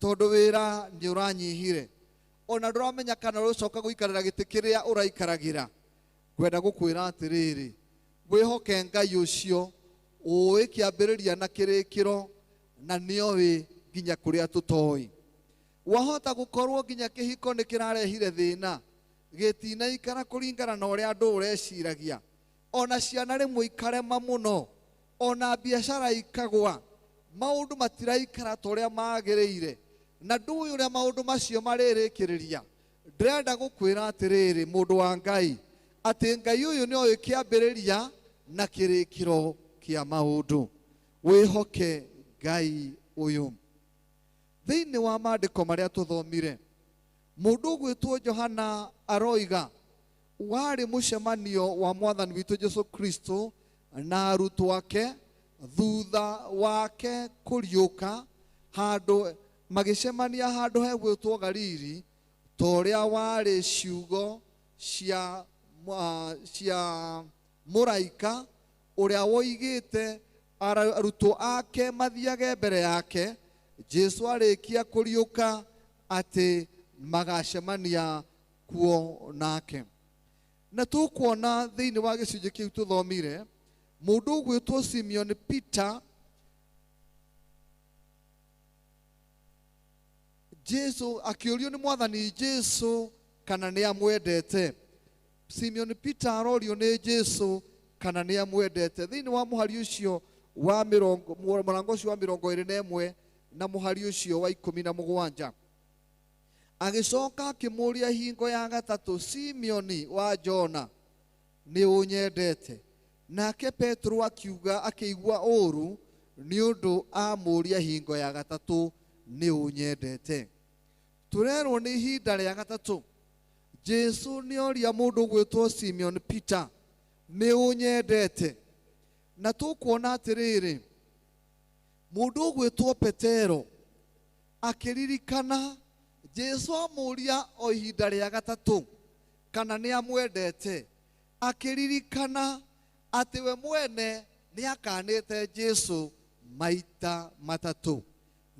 tondũ wĩra nĩ ũranyihire, ona ndũramenya kana ũrĩcoka gũikarĩra gĩtĩ kĩrĩa ũraikaragĩra. Ngwenda gũkwĩra atĩrĩrĩ, wĩhoke Ngai ũcio ũĩ kĩambĩrĩria na kĩrĩkĩro na nĩoĩ nginya kũrĩa tũtoĩ. Wahota gũkorwo nginya kĩhiko nĩ kĩrarehire thĩna, gĩtinaikara kũringana na ũrĩa andũ ũreciragia, ona ciana rĩmwe ikarema mũno, ona biacara ikagwa, maũndũ matiraikara ta ũrĩa magĩrĩire, na ndũĩ ũrĩa maũndũ macio marĩrĩkĩrĩria. Ndĩrenda gũkwĩra atĩrĩrĩ, mũndũ wa Ngai, atĩ Ngai ũyũ nĩoĩ kĩambĩrĩria na kĩrĩkĩro kĩa maũndũ. Wĩhoke Ngai ũyũ. Thĩinĩ wa maandĩko marĩa tũthomire, mũndũ ũgwĩtwo Johana aroiga warĩ mũcemanio wa mwathani witũ Jesu Kristo na arutwo ake thutha wake kũriũka, handũ magĩcemania handũ hegwĩtwo Galili, ta ũrĩa warĩ ciugo cia mũraika ũrĩa woigĩte arutwo ake mathiage mbere yake Jesu arĩkia kũriũka atĩ magacemania kuo nake. Na tũkuona thĩinĩ wa gĩcunjĩ kĩu tũthomire, mũndũ ũgwĩtwo Simeon Peter, Jesu akĩũrio nĩ mwathani Jesu kana nĩ amwendete. Simeon Peter arorio nĩ Jesu kana nĩ amwendete. Thĩinĩ wa mũhari ũcio wa mĩrongo, mũrango ũcio wa 21 na mũhari ũcio wa 17, agĩcoka akĩmũũria hingo ya gatatũ, Simeoni wa Jona, nĩ ũnyendete? Nake Petero akiuga akĩigua ũũru nĩ ũndũ amũũria hingo ya gatatũ, nĩ ũnyendete? Tũrerwo nĩ ihinda rĩa gatatũ Jesu nĩ oria mũndũ ũgwĩtwo Simeon Peter, nĩ ũnyendete? Na tũkuona atĩrĩrĩ, mũndũ ũgwĩtwo Petero akĩririkana Jesu amũria o ihinda rĩa gatatũ kana nĩ amwendete, akĩririkana atĩ we mwene nĩ akanĩte Jesu maita matatũ.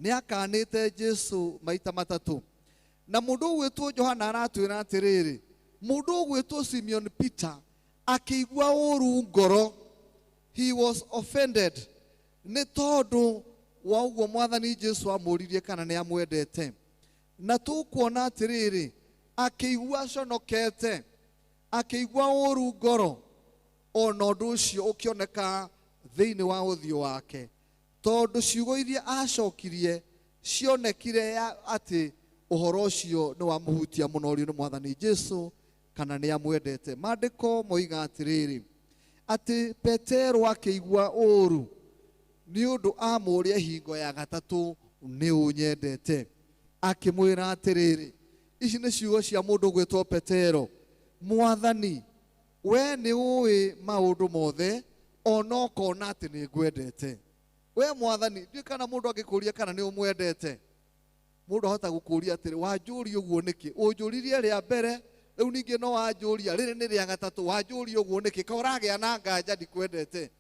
Nĩ akanĩte Jesu maita matatũ. Na mũndũ ũgwĩtwo Johana aratwĩra atĩrĩrĩ, mũndũ ũgwĩtwo Simeon Peter akĩigua ũru ngoro, he was offended nĩ tondũ wa ũguo mwathani Jesu amũririe kana nĩ amwendete. Na tũkuona atĩrĩrĩ, akĩigua aconokete, akĩigua ũru ngoro, ona ũndũ ũcio ũkĩoneka thĩinĩ wa ũthiũ wake, tondũ ciugo iria acokirie cionekire ya atĩ ũhoro ũcio nĩ wamũhutia mũno ũrio nĩ mwathani Jesu kana nĩ amwendete. Maandĩko moiga atĩrĩrĩ, atĩ Petero akĩigua ũru nĩ ũndũ amũria hingo ya gatatũ nĩ ũnyendete, akĩmwĩra atĩrĩrĩ, ici nĩ ciugo cia mũndũ ũgwĩtwo Petero, mwathani we nĩ ũĩ maũndũ mothe ona ũkona atĩ nĩ ngwendete. We mwathani, ndiũĩ kana mũndũ angĩkũria kana nĩ ũmwendete, mũndũ ahota gũkũria atĩrĩ, wanjũria ũguo nĩkĩ? Ũnjũririe rĩa mbere, rĩu ningĩ no wanjũria rĩrĩ nĩ rĩa gatatũ, wanjũria ũguo nĩkĩ? Ka ũragĩa na nganja ndikwendete.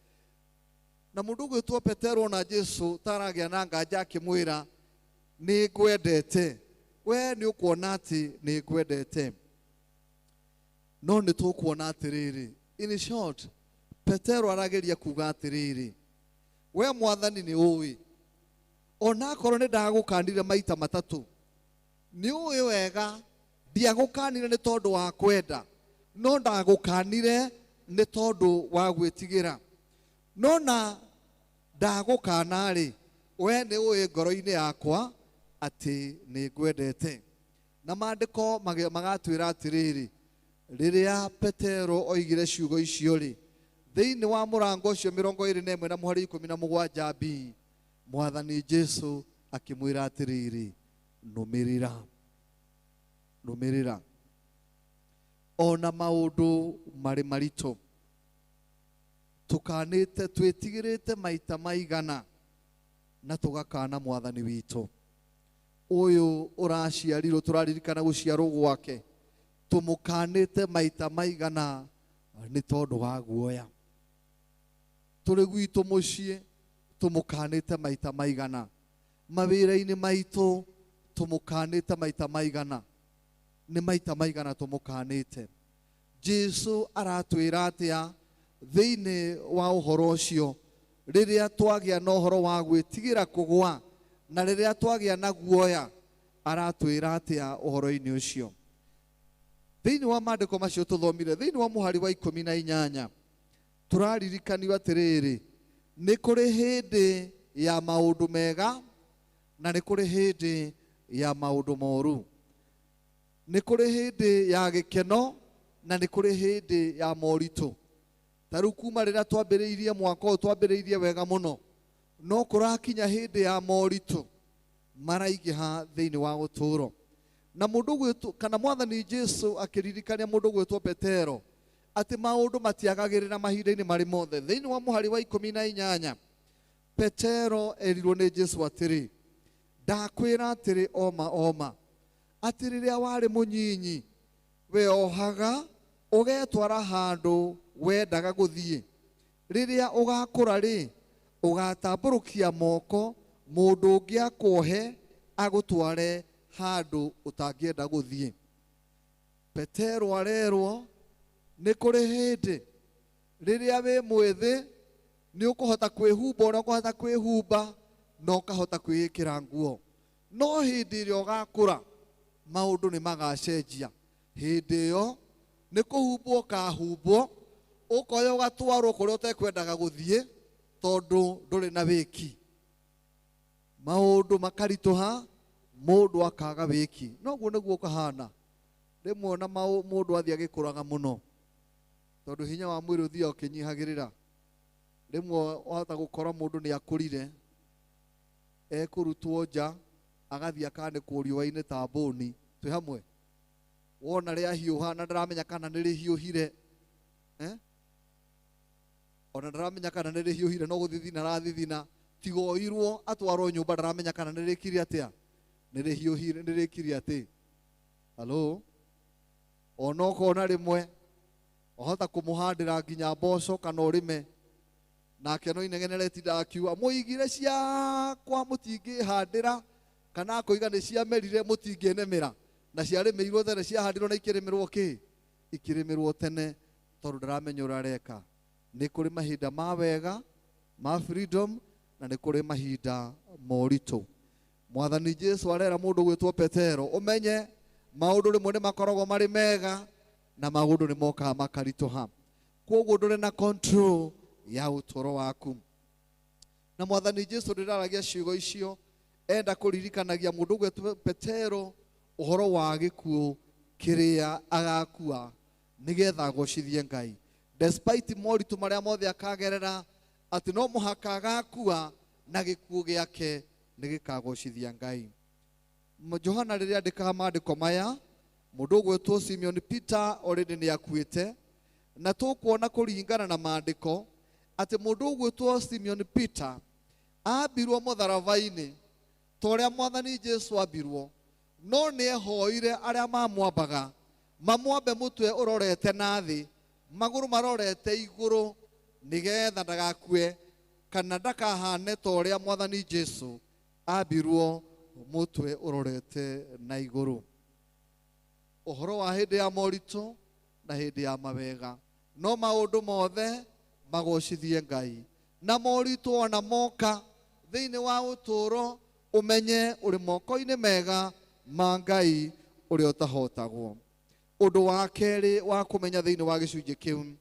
Na mũndũ ũgwĩtwo Petero na Jesu taragĩa na nganja akĩmwĩra nĩ ngwendete, we nĩ ũkuona atĩ nĩ ngwendete. No nĩ tũkuona atĩrĩrĩ, in short, Petero arageria kuga atĩrĩrĩ, we mwathani nĩ ũĩ, ona akorwo nĩ ndagũkanire maita matatũ, nĩ ũĩ wega ndiagũkanire nĩ tondũ wa kwenda, no ndagũkanire nĩ tondũ wa gwĩtigĩra. No na ndagũkana rĩ, we nĩ ũĩ ngoro-inĩ yakwa atĩ nĩ ngwendete. Na maandĩko magatwĩra atĩrĩrĩ, rĩrĩa Petero oigire ciugo icio rĩ, thĩinĩ wa mũrango ũcio 21 na mũhari 17 b, mwathani Jesu akĩmwĩra atĩrĩrĩ, nũmĩrĩra, nũmĩrĩra. Ona maũndũ marĩ maritũ, tũkanĩte twĩtigĩrĩte maita maigana na tũgakana mwathani witũ ũyũ ũraciarirwo, tũraririkana gũciarwo gwake, tũmũkanĩte maita maigana nĩ tondũ wa guoya. Tũrĩ gwitũ mũciĩ tũmũkanĩte maita maigana, mawĩra-inĩ maitũ tũmũkanĩte maita maigana, nĩ maita maigana tũmũkanĩte. Jesu aratwĩra atĩa thĩinĩ wa ũhoro ũcio, rĩrĩa twagĩa na ũhoro wa gwĩtigĩra kũgwa na rĩrĩa twagĩa na guoya, aratwĩra atĩa ũhoro-inĩ ũcio? Thĩinĩ wa maandĩko macio tũthomire, thĩinĩ wa mũhari wa 18 tũraririkanio atĩrĩrĩ, nĩ kũrĩ hĩndĩ ya maũndũ mega na nĩ kũrĩ hĩndĩ ya maũndũ moru, nĩ kũrĩ hĩndĩ ya gĩkeno na nĩ kũrĩ hĩndĩ ya moritũ. Ta rĩu kuma rĩrĩa twambĩrĩirie mwaka ũyũ, twambĩrĩirie wega mũno, no kũrakinya hĩndĩ ya moritũ maraingĩha thĩinĩ wa ũtũũro. Na mũndũ ũgwĩtwo kana mwathani Jesu akĩririkania mũndũ ũgwĩtwo Petero atĩ maũndũ matiagagĩrĩra mahinda-inĩ marĩ mothe. Thĩinĩ wa mũhari wa 18 Petero erirwo nĩ Jesu atĩrĩ, ndakwĩra atĩrĩ oma oma, atĩ rĩrĩa warĩ mũnyinyi weohaga ũgetwara handũ wendaga gũthiĩ, rĩrĩa ũgakũra rĩ, ũgatambũrũkia moko, mũndũ ũngĩ akuohe agũtware handũ ũtangĩenda gũthiĩ. Petero arerwo nĩ kũrĩ hĩndĩ rĩrĩa wĩ mwĩthĩ nĩ ũkũhota kwĩhumba ũrĩa ũkũhota kwĩhumba na ũkahota kwĩĩkĩra nguo, no hĩndĩ ĩrĩa ũgakũra maũndũ nĩ magacenjia. Hĩndĩ ĩyo nĩ kũhumbwo ũkahumbwo, ũkoya ũgatwarwo kũrĩa ũtekwendaga gũthiĩ tondũ ndũrĩ na wĩki. Maũndũ makaritũha, mũndũ akaga wĩki. Noguo nĩguo ũkahana rĩmwe, na mũndũ athiĩ agĩkũraga mũno tondũ hinya wa mwĩrĩ ũthiaga ũkĩnyihagĩrĩra. Rĩmwe wahota gũkora mũndũ nĩ akũrire, ekũrutwo nja agathiĩ akanĩkwo riũa-inĩ ta mbũni. Twĩ hamwe, wona rĩahiũha na ndaramenya kana nĩ rĩhiũhire, ona ndaramenya kana nĩ rĩhiũhire, no gũthithina arathithina, tiga oirwo atwarwo nyũmba ndaramenya kana nĩ rĩkire atĩa, Nĩ rĩhiũhire nĩ rĩkire atĩ halo ona ũkona rĩmwe wahota kũmũhandĩra nginya mboco kana ũrĩme nake no inegene retindaga akiuga mũigire ciakwa mũtingĩhandĩra kana akoiga nĩ ciamerire mũtingĩnemera na ciarĩmĩirwo tene ciahandirwo na ikĩrĩmĩrwo kĩ ikĩrĩmĩrwo tene tondũ ndaramenya ũrĩa areka. Nĩ kũrĩ mahinda ma wega ma freedom na nĩ kũrĩ mahinda moritũ. Mwathani Jesu arera mũndũ gwĩtwo Petero ũmenye maũndũ rĩmwe nĩ makoragwo marĩ mega na maũndũ nĩ mokaga makaritũha, kwoguo ndũrĩ na control ya ũtũũro waku. Na Mwathani Jesu ndĩraragia ciugo icio enda kũririkanagia mũndũ gwĩtwo Petero ũhoro wa gĩkuũ kĩrĩa agakua nĩgetha agocithie Ngai despite moritũ marĩa mothe akagerera atĩ no mũhaka agakua na gĩkuũ gĩake nĩgĩkagocithia Ngai. Johana rĩrĩa andĩkaga maandĩko maya mũndũ ũgwĩtwo Simeon Peter already nĩ akuĩte, na tũkuona kũringana na maandĩko atĩ mũndũ ũgwĩtwo Simeon Peter ambirwo mũtharaba-inĩ ta ũrĩa Mwathani Jesu ambirwo, no nĩ ehoire arĩa mamwambaga mamwambe mũtwe ũrorete na thĩ magũrũ marorete igũrũ nĩgetha ndagakue kana ndakahane ta ũrĩa Mwathani Jesu ambirwo mũtwe ũrorete na igũrũ. Ũhoro wa hĩndĩ ya moritũ na hĩndĩ ya mawega no maũndũ mothe magocithie Ngai, na moritũ ona moka thĩinĩ wa ũtũũro ũmenye ũrĩ moko-inĩ mega ma Ngai ũrĩa ũtahotagwo. Ũndũ wa kerĩ wa kũmenya thĩinĩ wa gĩcunjĩ kĩu,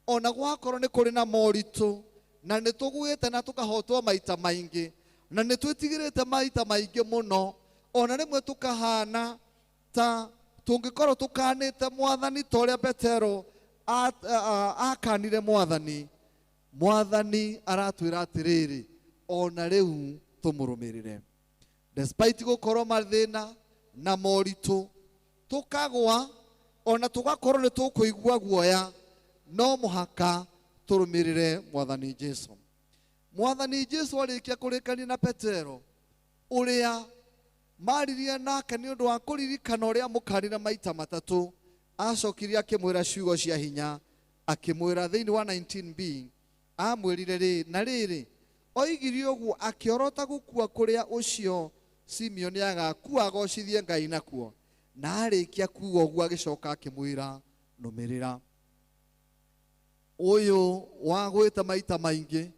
ona gwakorwo nĩ kũrĩ na moritũ na nĩ tũgwĩte na tũkahotwo maita maingĩ na nĩ twĩtigĩrĩte maita maingĩ mũno, ona rĩmwe tũkahana ta tũngĩkorwo tũkanĩte Mwathani ta ũrĩa Petero akanire Mwathani. Mwathani aratwĩra atĩrĩrĩ ona rĩu tũmũrũmĩrĩre despite gũkorwo mathĩna na moritũ tũkagwa ona tũgakorwo nĩ tũkũigua guoya, no mũhaka tũrũmĩrĩre Mwathani Jesu. Mwathani Jesu arĩkia kũrĩkania na Petero ũrĩa maririe nake nĩ ũndũ wa kũririkana ũrĩa mũkanire maita matatũ, acokirie akĩmwĩra ciugo cia hinya akĩmwĩra thĩinĩ wa 19b amwĩrire rĩ na rĩrĩ oigire ũguo akĩorota gũkua kũrĩa ũcio Simeon agakua agocithie Ngai nakuo, na arĩkia kuuga ũguo agĩcoka akĩmwĩra nũmĩrĩra. Ũyũ wagwĩte maita maingĩ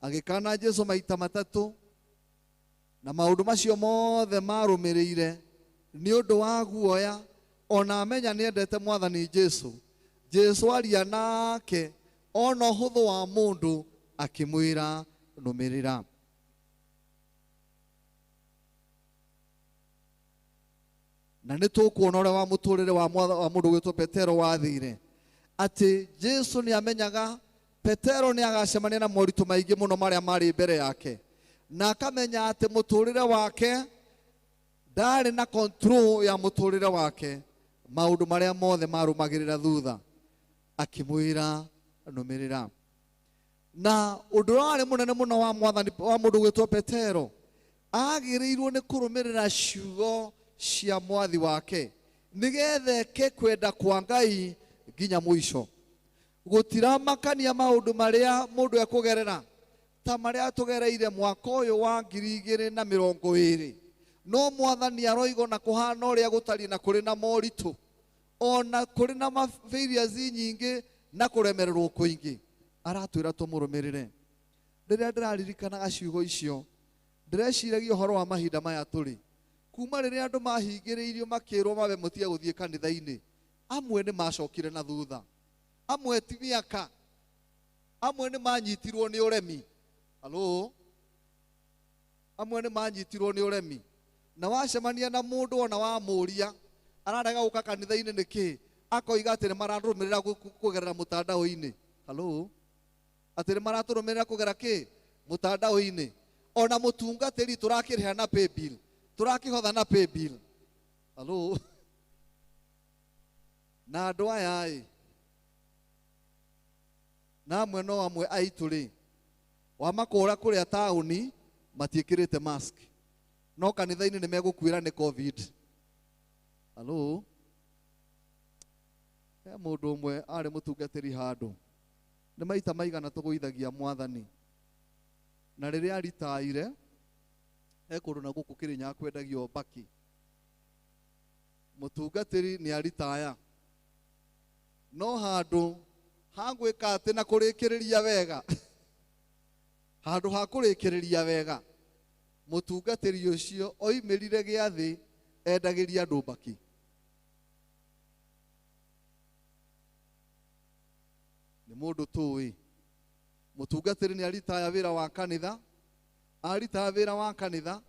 agĩkana Jesu maita matatũ na maũndũ macio mothe marũmĩrĩire nĩ ũndũ wa guoya, ona amenya nĩendete Mwathani Jesu. Jesu aria nake ona ũhũthũ wa mũndũ akĩmwĩra nũmĩrĩra. Na nĩ tũkuona ũrĩa wa mũtũrĩre wa mũndũ gwĩtwo Petero wathire atĩ Jesu nĩ amenyaga Petero nĩ agacemania na moritũ maingĩ mũno marĩa marĩ mbere yake, na akamenya atĩ mũtũrĩre wake ndarĩ na control ya mũtũrĩre wake, maũndũ marĩa mothe marũmagĩrĩra thutha akĩmwĩra nũmĩrĩra. Na ũndũ ũrĩa warĩ mũnene mũno wa Mwathani wa mũndũ gwĩtwo Petero agĩrĩirwo nĩ kũrũmĩrĩra ciugo cia mwathi wake nĩgetha eke kwenda kwa Ngai nginya mũico. Gũtiramakania maũndũ marĩa mũndũ ekũgerera ta marĩa tũgereire mwaka ũyũ wa 2020, no Mwathani aroiga na kũhana ũrĩa gũtariĩ na kũrĩ na moritũ ona kũrĩ na failures nyingĩ na kũremererwo kũingĩ, aratwĩra tũmũrũmĩrĩre. Rĩrĩa ndĩraririkanaga ciugo icio ndĩreciragia ũhoro wa mahinda maya tũrĩ, kuma rĩrĩa andũ mahingĩrĩirio makĩrwo mabe mũtige gũthiĩ kanitha-inĩ, amwe nĩ macokire na thutha, amwe ti mĩaka, amwe nĩ manyitirwo nĩ ũremi. Halo, amwe nĩ manyitirwo nĩ ũremi, na wacemania na mũndũ ona wamũria ararega gũka kanitha-inĩ nĩkĩ, akoiga atĩ nĩ mararũmĩrĩra kũgerera mũtandao-inĩ. Halo, atĩ nĩ maratũrũmĩrĩra kũgera kĩ mũtandao-inĩ, ona mũtungatĩri tũrakĩrĩha na paybill, tũrakĩhotha na paybill. Halo, na andũ aya ĩ na amwe no amwe aitũ rĩ wamakũra kũrĩa taũni matiĩkĩrĩte mask, No kanitha-inĩ nĩ megũkuĩra nĩ COVID. Halo? He mũndũ ũmwe arĩ mũtungatĩri handũ. Nĩ maita maigana tũgũithagia mwathani. Na rĩrĩa aritaire, he kũndũ na gũkũ Kĩrĩnyaga kwendagio mbaki. Mũtungatĩri nĩ aritaya. No handũ ha gwĩka atĩ na kũrĩkĩrĩria wega. Handũ ha kũrĩkĩrĩria wega. Mũtungatĩri ũcio oimĩrire gĩathĩ endagĩria andũ mbaki. Nĩ mũndũ tũĩ. Mũtungatĩri nĩ aritaya wĩra wa kanitha. Aritaya wĩra wa kanitha.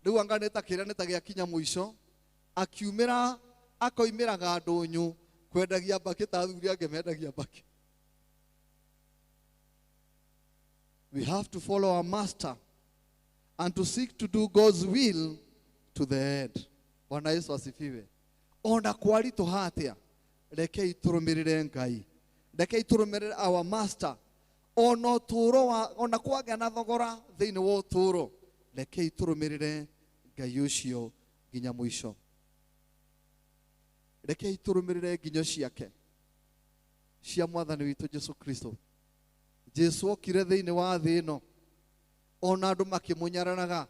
Rĩu anga nĩ ta kĩrĩa nĩ ta gĩakinya mũico. Akiumĩra akoimĩraga ndũnyũ kwendagia mbaki ta athuri angĩ mendagia mbaki. We have to follow our master and to seek to do God's will to the end. Bwana Yesu asifiwe. Ona kwaritũha atĩa, rekei tũrũmĩrĩre Ngai. Rekei tũrũmĩrĩre our master. Ona ũtũũro wa ona kwagĩa na thogora thĩinĩ wa ũtũũro, rekei tũrũmĩrĩre Ngai ũcio nginya mũico. Rekei tũrũmĩrĩre nginyo ciake cia mwathani witũ Jesu Kristo. Jesu okire thĩinĩ wa thĩ ĩno, ona andũ makĩmũnyararaga,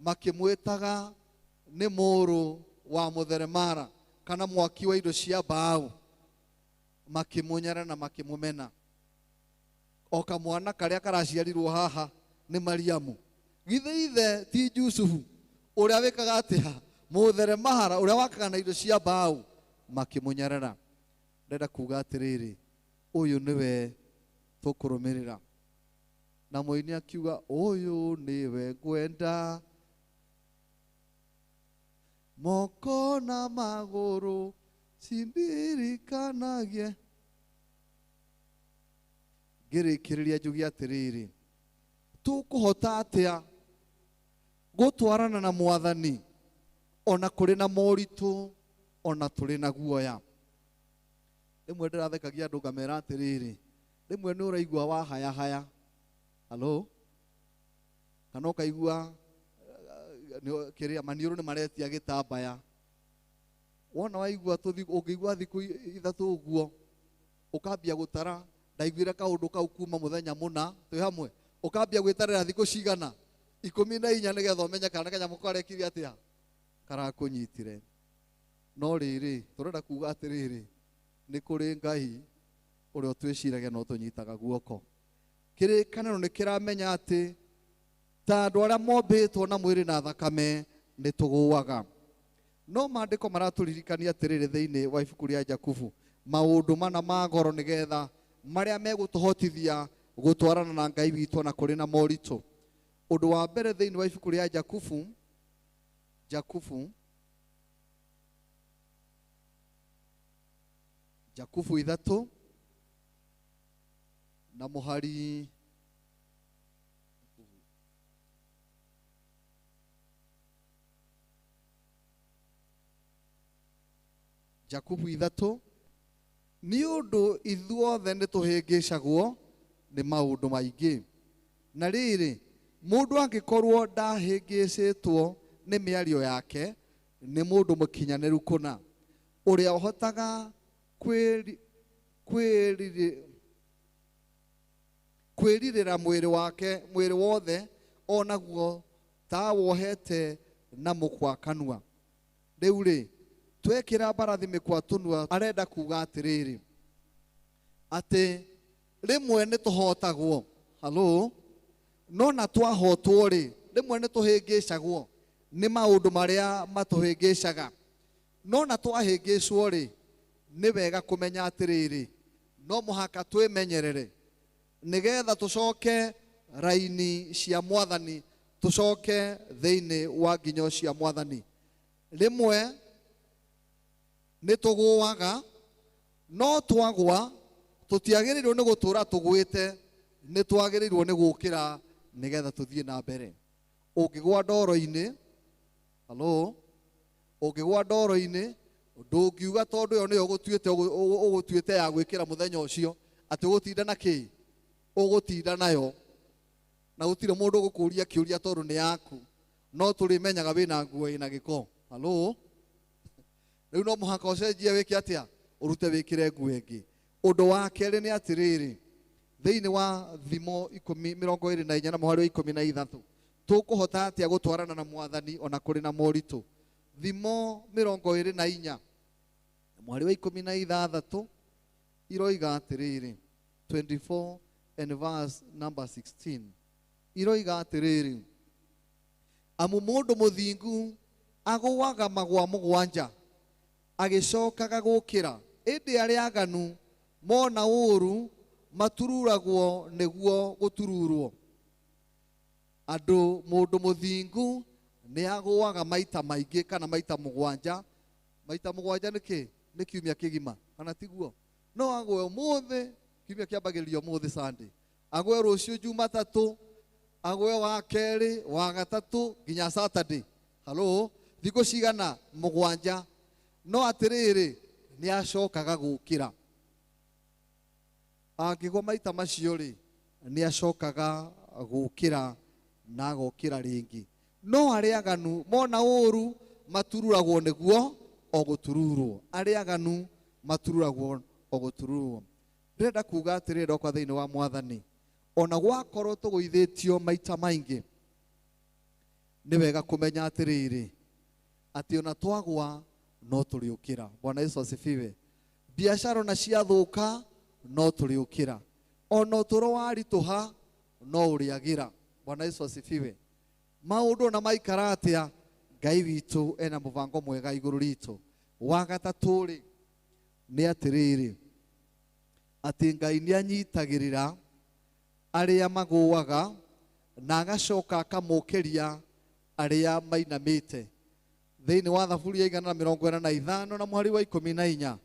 makĩmwĩtaga nĩ mũrũ wa mũtheremara kana mwaki wa indo cia mbaũ, makĩmũnyarara na makĩmũmena. O kamwana karĩa karaciarirwo haha nĩ Mariamu. Githĩ ithe ti Jusufu ũrĩa wĩkaga atĩa? Mũtheremara ũrĩa wakaga na indo cia mbaũ, makĩmũnyarara. Ndĩrenda kuga atĩrĩrĩ, ũyũ nĩwe tũkũrũmĩrĩra. Na mũini akiuga, ũyũ nĩwe ngwenda, moko na magũrũ cindirikanagie. Ngĩrĩkĩrĩria njuge atĩrĩrĩ, tũkũhota atĩa gũtwarana na mwathani ona kũrĩ na moritũ, ona tũrĩ na guoya? Rĩmwe ndĩrathekagia andũ ngamera atĩrĩrĩ, rĩmwe nĩ ũraigua wahayahaya, halo, kana ũkaigua kĩrĩa maniũrũ nĩ maretia gĩtambaya. Wona waigua ũngĩigua thikũ ithatũ ũguo, ũkambia gũtara, ndaiguire kaũndũ kau kuma mũthenya mũna, twĩ hamwe, ũkambia gwĩtarĩra thikũ cigana 14 nĩgetha ũmenye kana kanyamũ karekire atĩa karakũnyitire. No rĩrĩ, tũrenda kuga atĩrĩrĩ, nĩ kũrĩ Ngai ũrĩa ũtwĩciragia no tũnyitaga guoko. Kĩrĩkanĩro nĩ kĩramenya atĩ ta andũ arĩa mombĩtwo na mwĩrĩ na thakame nĩ tũgũaga. No maandĩko maratũririkania atĩrĩrĩ thĩinĩ wa ibuku rĩa Jakubu, maũndũ mana ma goro nĩgetha marĩa megũtũhotithia gũtwarana na Ngai witũ na kũrĩ na moritũ. Ũndũ wa mbere thĩinĩ wa ibuku rĩa Jakubu, Jakubu 3 na mũhari Jakubu 3, nĩ ũndũ ithuothe nĩ tũhĩngĩcagwo nĩ maũndũ maingĩ. Na rĩrĩ, mũndũ angĩkorwo ndahĩngĩcĩtwo nĩ mĩario yake, nĩ mũndũ mũkinyanĩru kũna, ũrĩa ũhotaga kwĩrirĩra mwĩrĩ wake, mwĩrĩ wothe onaguo ta wohete na mũkwa kanua. Rĩu rĩ, twekĩra mbarathi mĩkwa tũnua, arenda kuga atĩrĩrĩ, atĩ rĩmwe nĩ tũhotagwo, halo, no na twahotwo rĩ, rĩmwe nĩ tũhĩngĩcagwo nĩ maũndũ marĩa matũhĩngĩcaga. No na twahĩngĩcwo rĩ, nĩ wega kũmenya atĩrĩrĩ, no mũhaka twĩmenyerere nĩgetha tũcoke raini cia mwathani, tũcoke thĩinĩ wa nginyo cia mwathani. Rĩmwe nĩ tũgũaga, no twagwa tũtiagĩrĩirwo nĩ gũtũũra tũgwĩte, nĩ twagĩrĩirwo nĩ gũkĩra nĩgetha tũthiĩ na mbere. Ũngĩgwa ndoro-inĩ, halo, ũngĩgwa ndoro-inĩ, ndũngiuga tondũ ĩyo nĩyo ũgũtuĩte ya gwĩkĩra mũthenya ũcio, atĩ ũgũtinda na kĩ? Ũgũtinda nayo. Na gũtirĩ mũndũ ũgũkũria kĩũria tondũ nĩ yaku. No tũrĩmenyaga wĩna nguo ĩna gĩko. Halo, rĩu no mũhaka ũcenjie wĩke atĩa, ũrute wĩkĩre nguo ĩngĩ. Ũndũ wa kerĩ nĩ atĩrĩrĩ, thĩinĩ wa Thimo 24 na mũhari wa 13, tũkũhota atĩa gũtwarana na mwathani ona kũrĩ na moritũ? Thimo 24 mũhari wa 16 iroiga atĩrĩrĩ, 24 and verse number 16 iroiga atĩrĩrĩ, amu mũndũ mũthingu agũaga magwa mũgwanja agĩcokaga gũkĩra, ĩndĩ arĩa aganu mona ũũru matururagwo nĩguo gũtururwo. Andũ mũndũ mũthingu nĩ agũaga maita maingĩ kana maita mũgwanja. Maita mũgwanja nĩ kĩ? Nĩ kiumia kĩgima, kana tiguo? No agũe ũmũthĩ, kiumia kĩambagĩrĩria ũmũthĩ Sunday, agũe rũciũ Jumatatũ, agũe wa kerĩ, wa gatatũ nginya Saturday. Halo, thikũ cigana? Mũgwanja. No atĩrĩrĩ, nĩ acokaga gũkĩra. Angĩgwa maita macio rĩ, nĩ acokaga gũkĩra na agokĩra rĩngĩ. No arĩa aganu mona ũũru matururagwo nĩguo o gũtururwo. Arĩa aganu matururagwo o gũtururwo. Ndĩrenda kuga atĩrĩrĩ ndokwa thĩinĩ wa mwathani, ona gwakorwo tũgũithĩtio maita maingĩ, nĩ wega kũmenya atĩrĩrĩ, atĩ ona twagwa no tũrĩũkĩra. Bwana Yesu asifiwe. Biacara ona ciathũka no tũrĩũkĩra, ona ũtũũro waritũha no ũrĩagĩra. Bwana Yesu asifiwe. Maũndũ ona maikara atĩa, Ngai witũ ena mũbango mwega igũrũ ritũ. Wa gatatũ rĩ, nĩ atĩrĩrĩ, atĩ Ngai nĩ anyitagĩrĩra arĩa magũaga na agacoka akamũkĩria arĩa mainamĩte. Thĩinĩ wa Thaburi ya 145 na mũhari wa 14,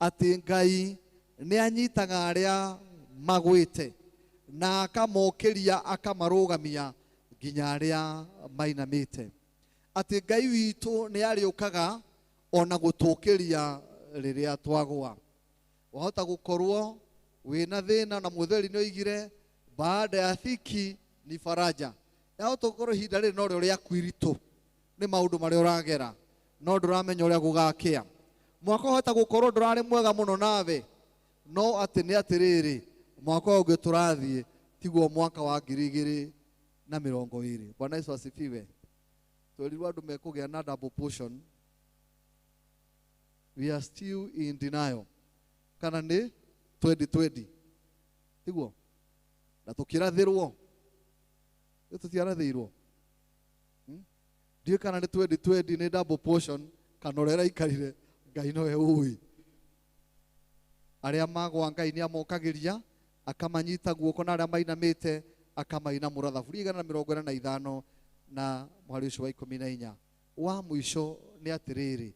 atĩ Ngai nĩ anyitaga arĩa magwĩte na akamokĩria akamarũgamia nginya arĩa mainamĩte. Atĩ Ngai witũ nĩ arĩũkaga ona gũtũkĩria rĩrĩa twagũa. Wahota gũkorwo wĩna thĩna, na mũtheri nĩ oigire baada ya thiki ni faraja. Yahota gũkorwo ihinda rĩrĩ no rĩo rĩaku iritũ nĩ maũndũ marĩa ũragera, no ndũramenya ũrĩa gũgakĩa. Mwaka ũhota gũkorwo ndũrarĩ mwega mũno nawe, no atĩ nĩ atĩrĩrĩ, mwaka ũyũ ũngĩ tũrathiĩ tiguo mwaka wa 2020. Bwana Yesu asifiwe. Twerirwo andũ mekũgĩa na double portion. We are still in denial. Kana nĩ 2020 tiguo? Na tũkĩrathĩrwo, tũtiarathĩirwo. Ndiũĩ kana nĩ 2020 nĩ double portion kana ũrĩa ĩraikarire, Ngai nowe ũĩ. Arĩa magwa Ngai nĩ amokagĩria akamanyita guoko, na arĩa mainamĩte akamainamũra. Thaburi 145 na mũhari ũcio wa 14. Wa mũico nĩ atĩrĩrĩ,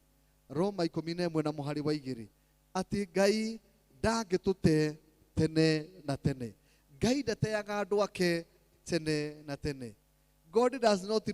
Roma 11 na mũhari wa 2, atĩ Ngai ndangĩtũte tene na tene. Ngai ndateaga andũ ake tene na tene. God does not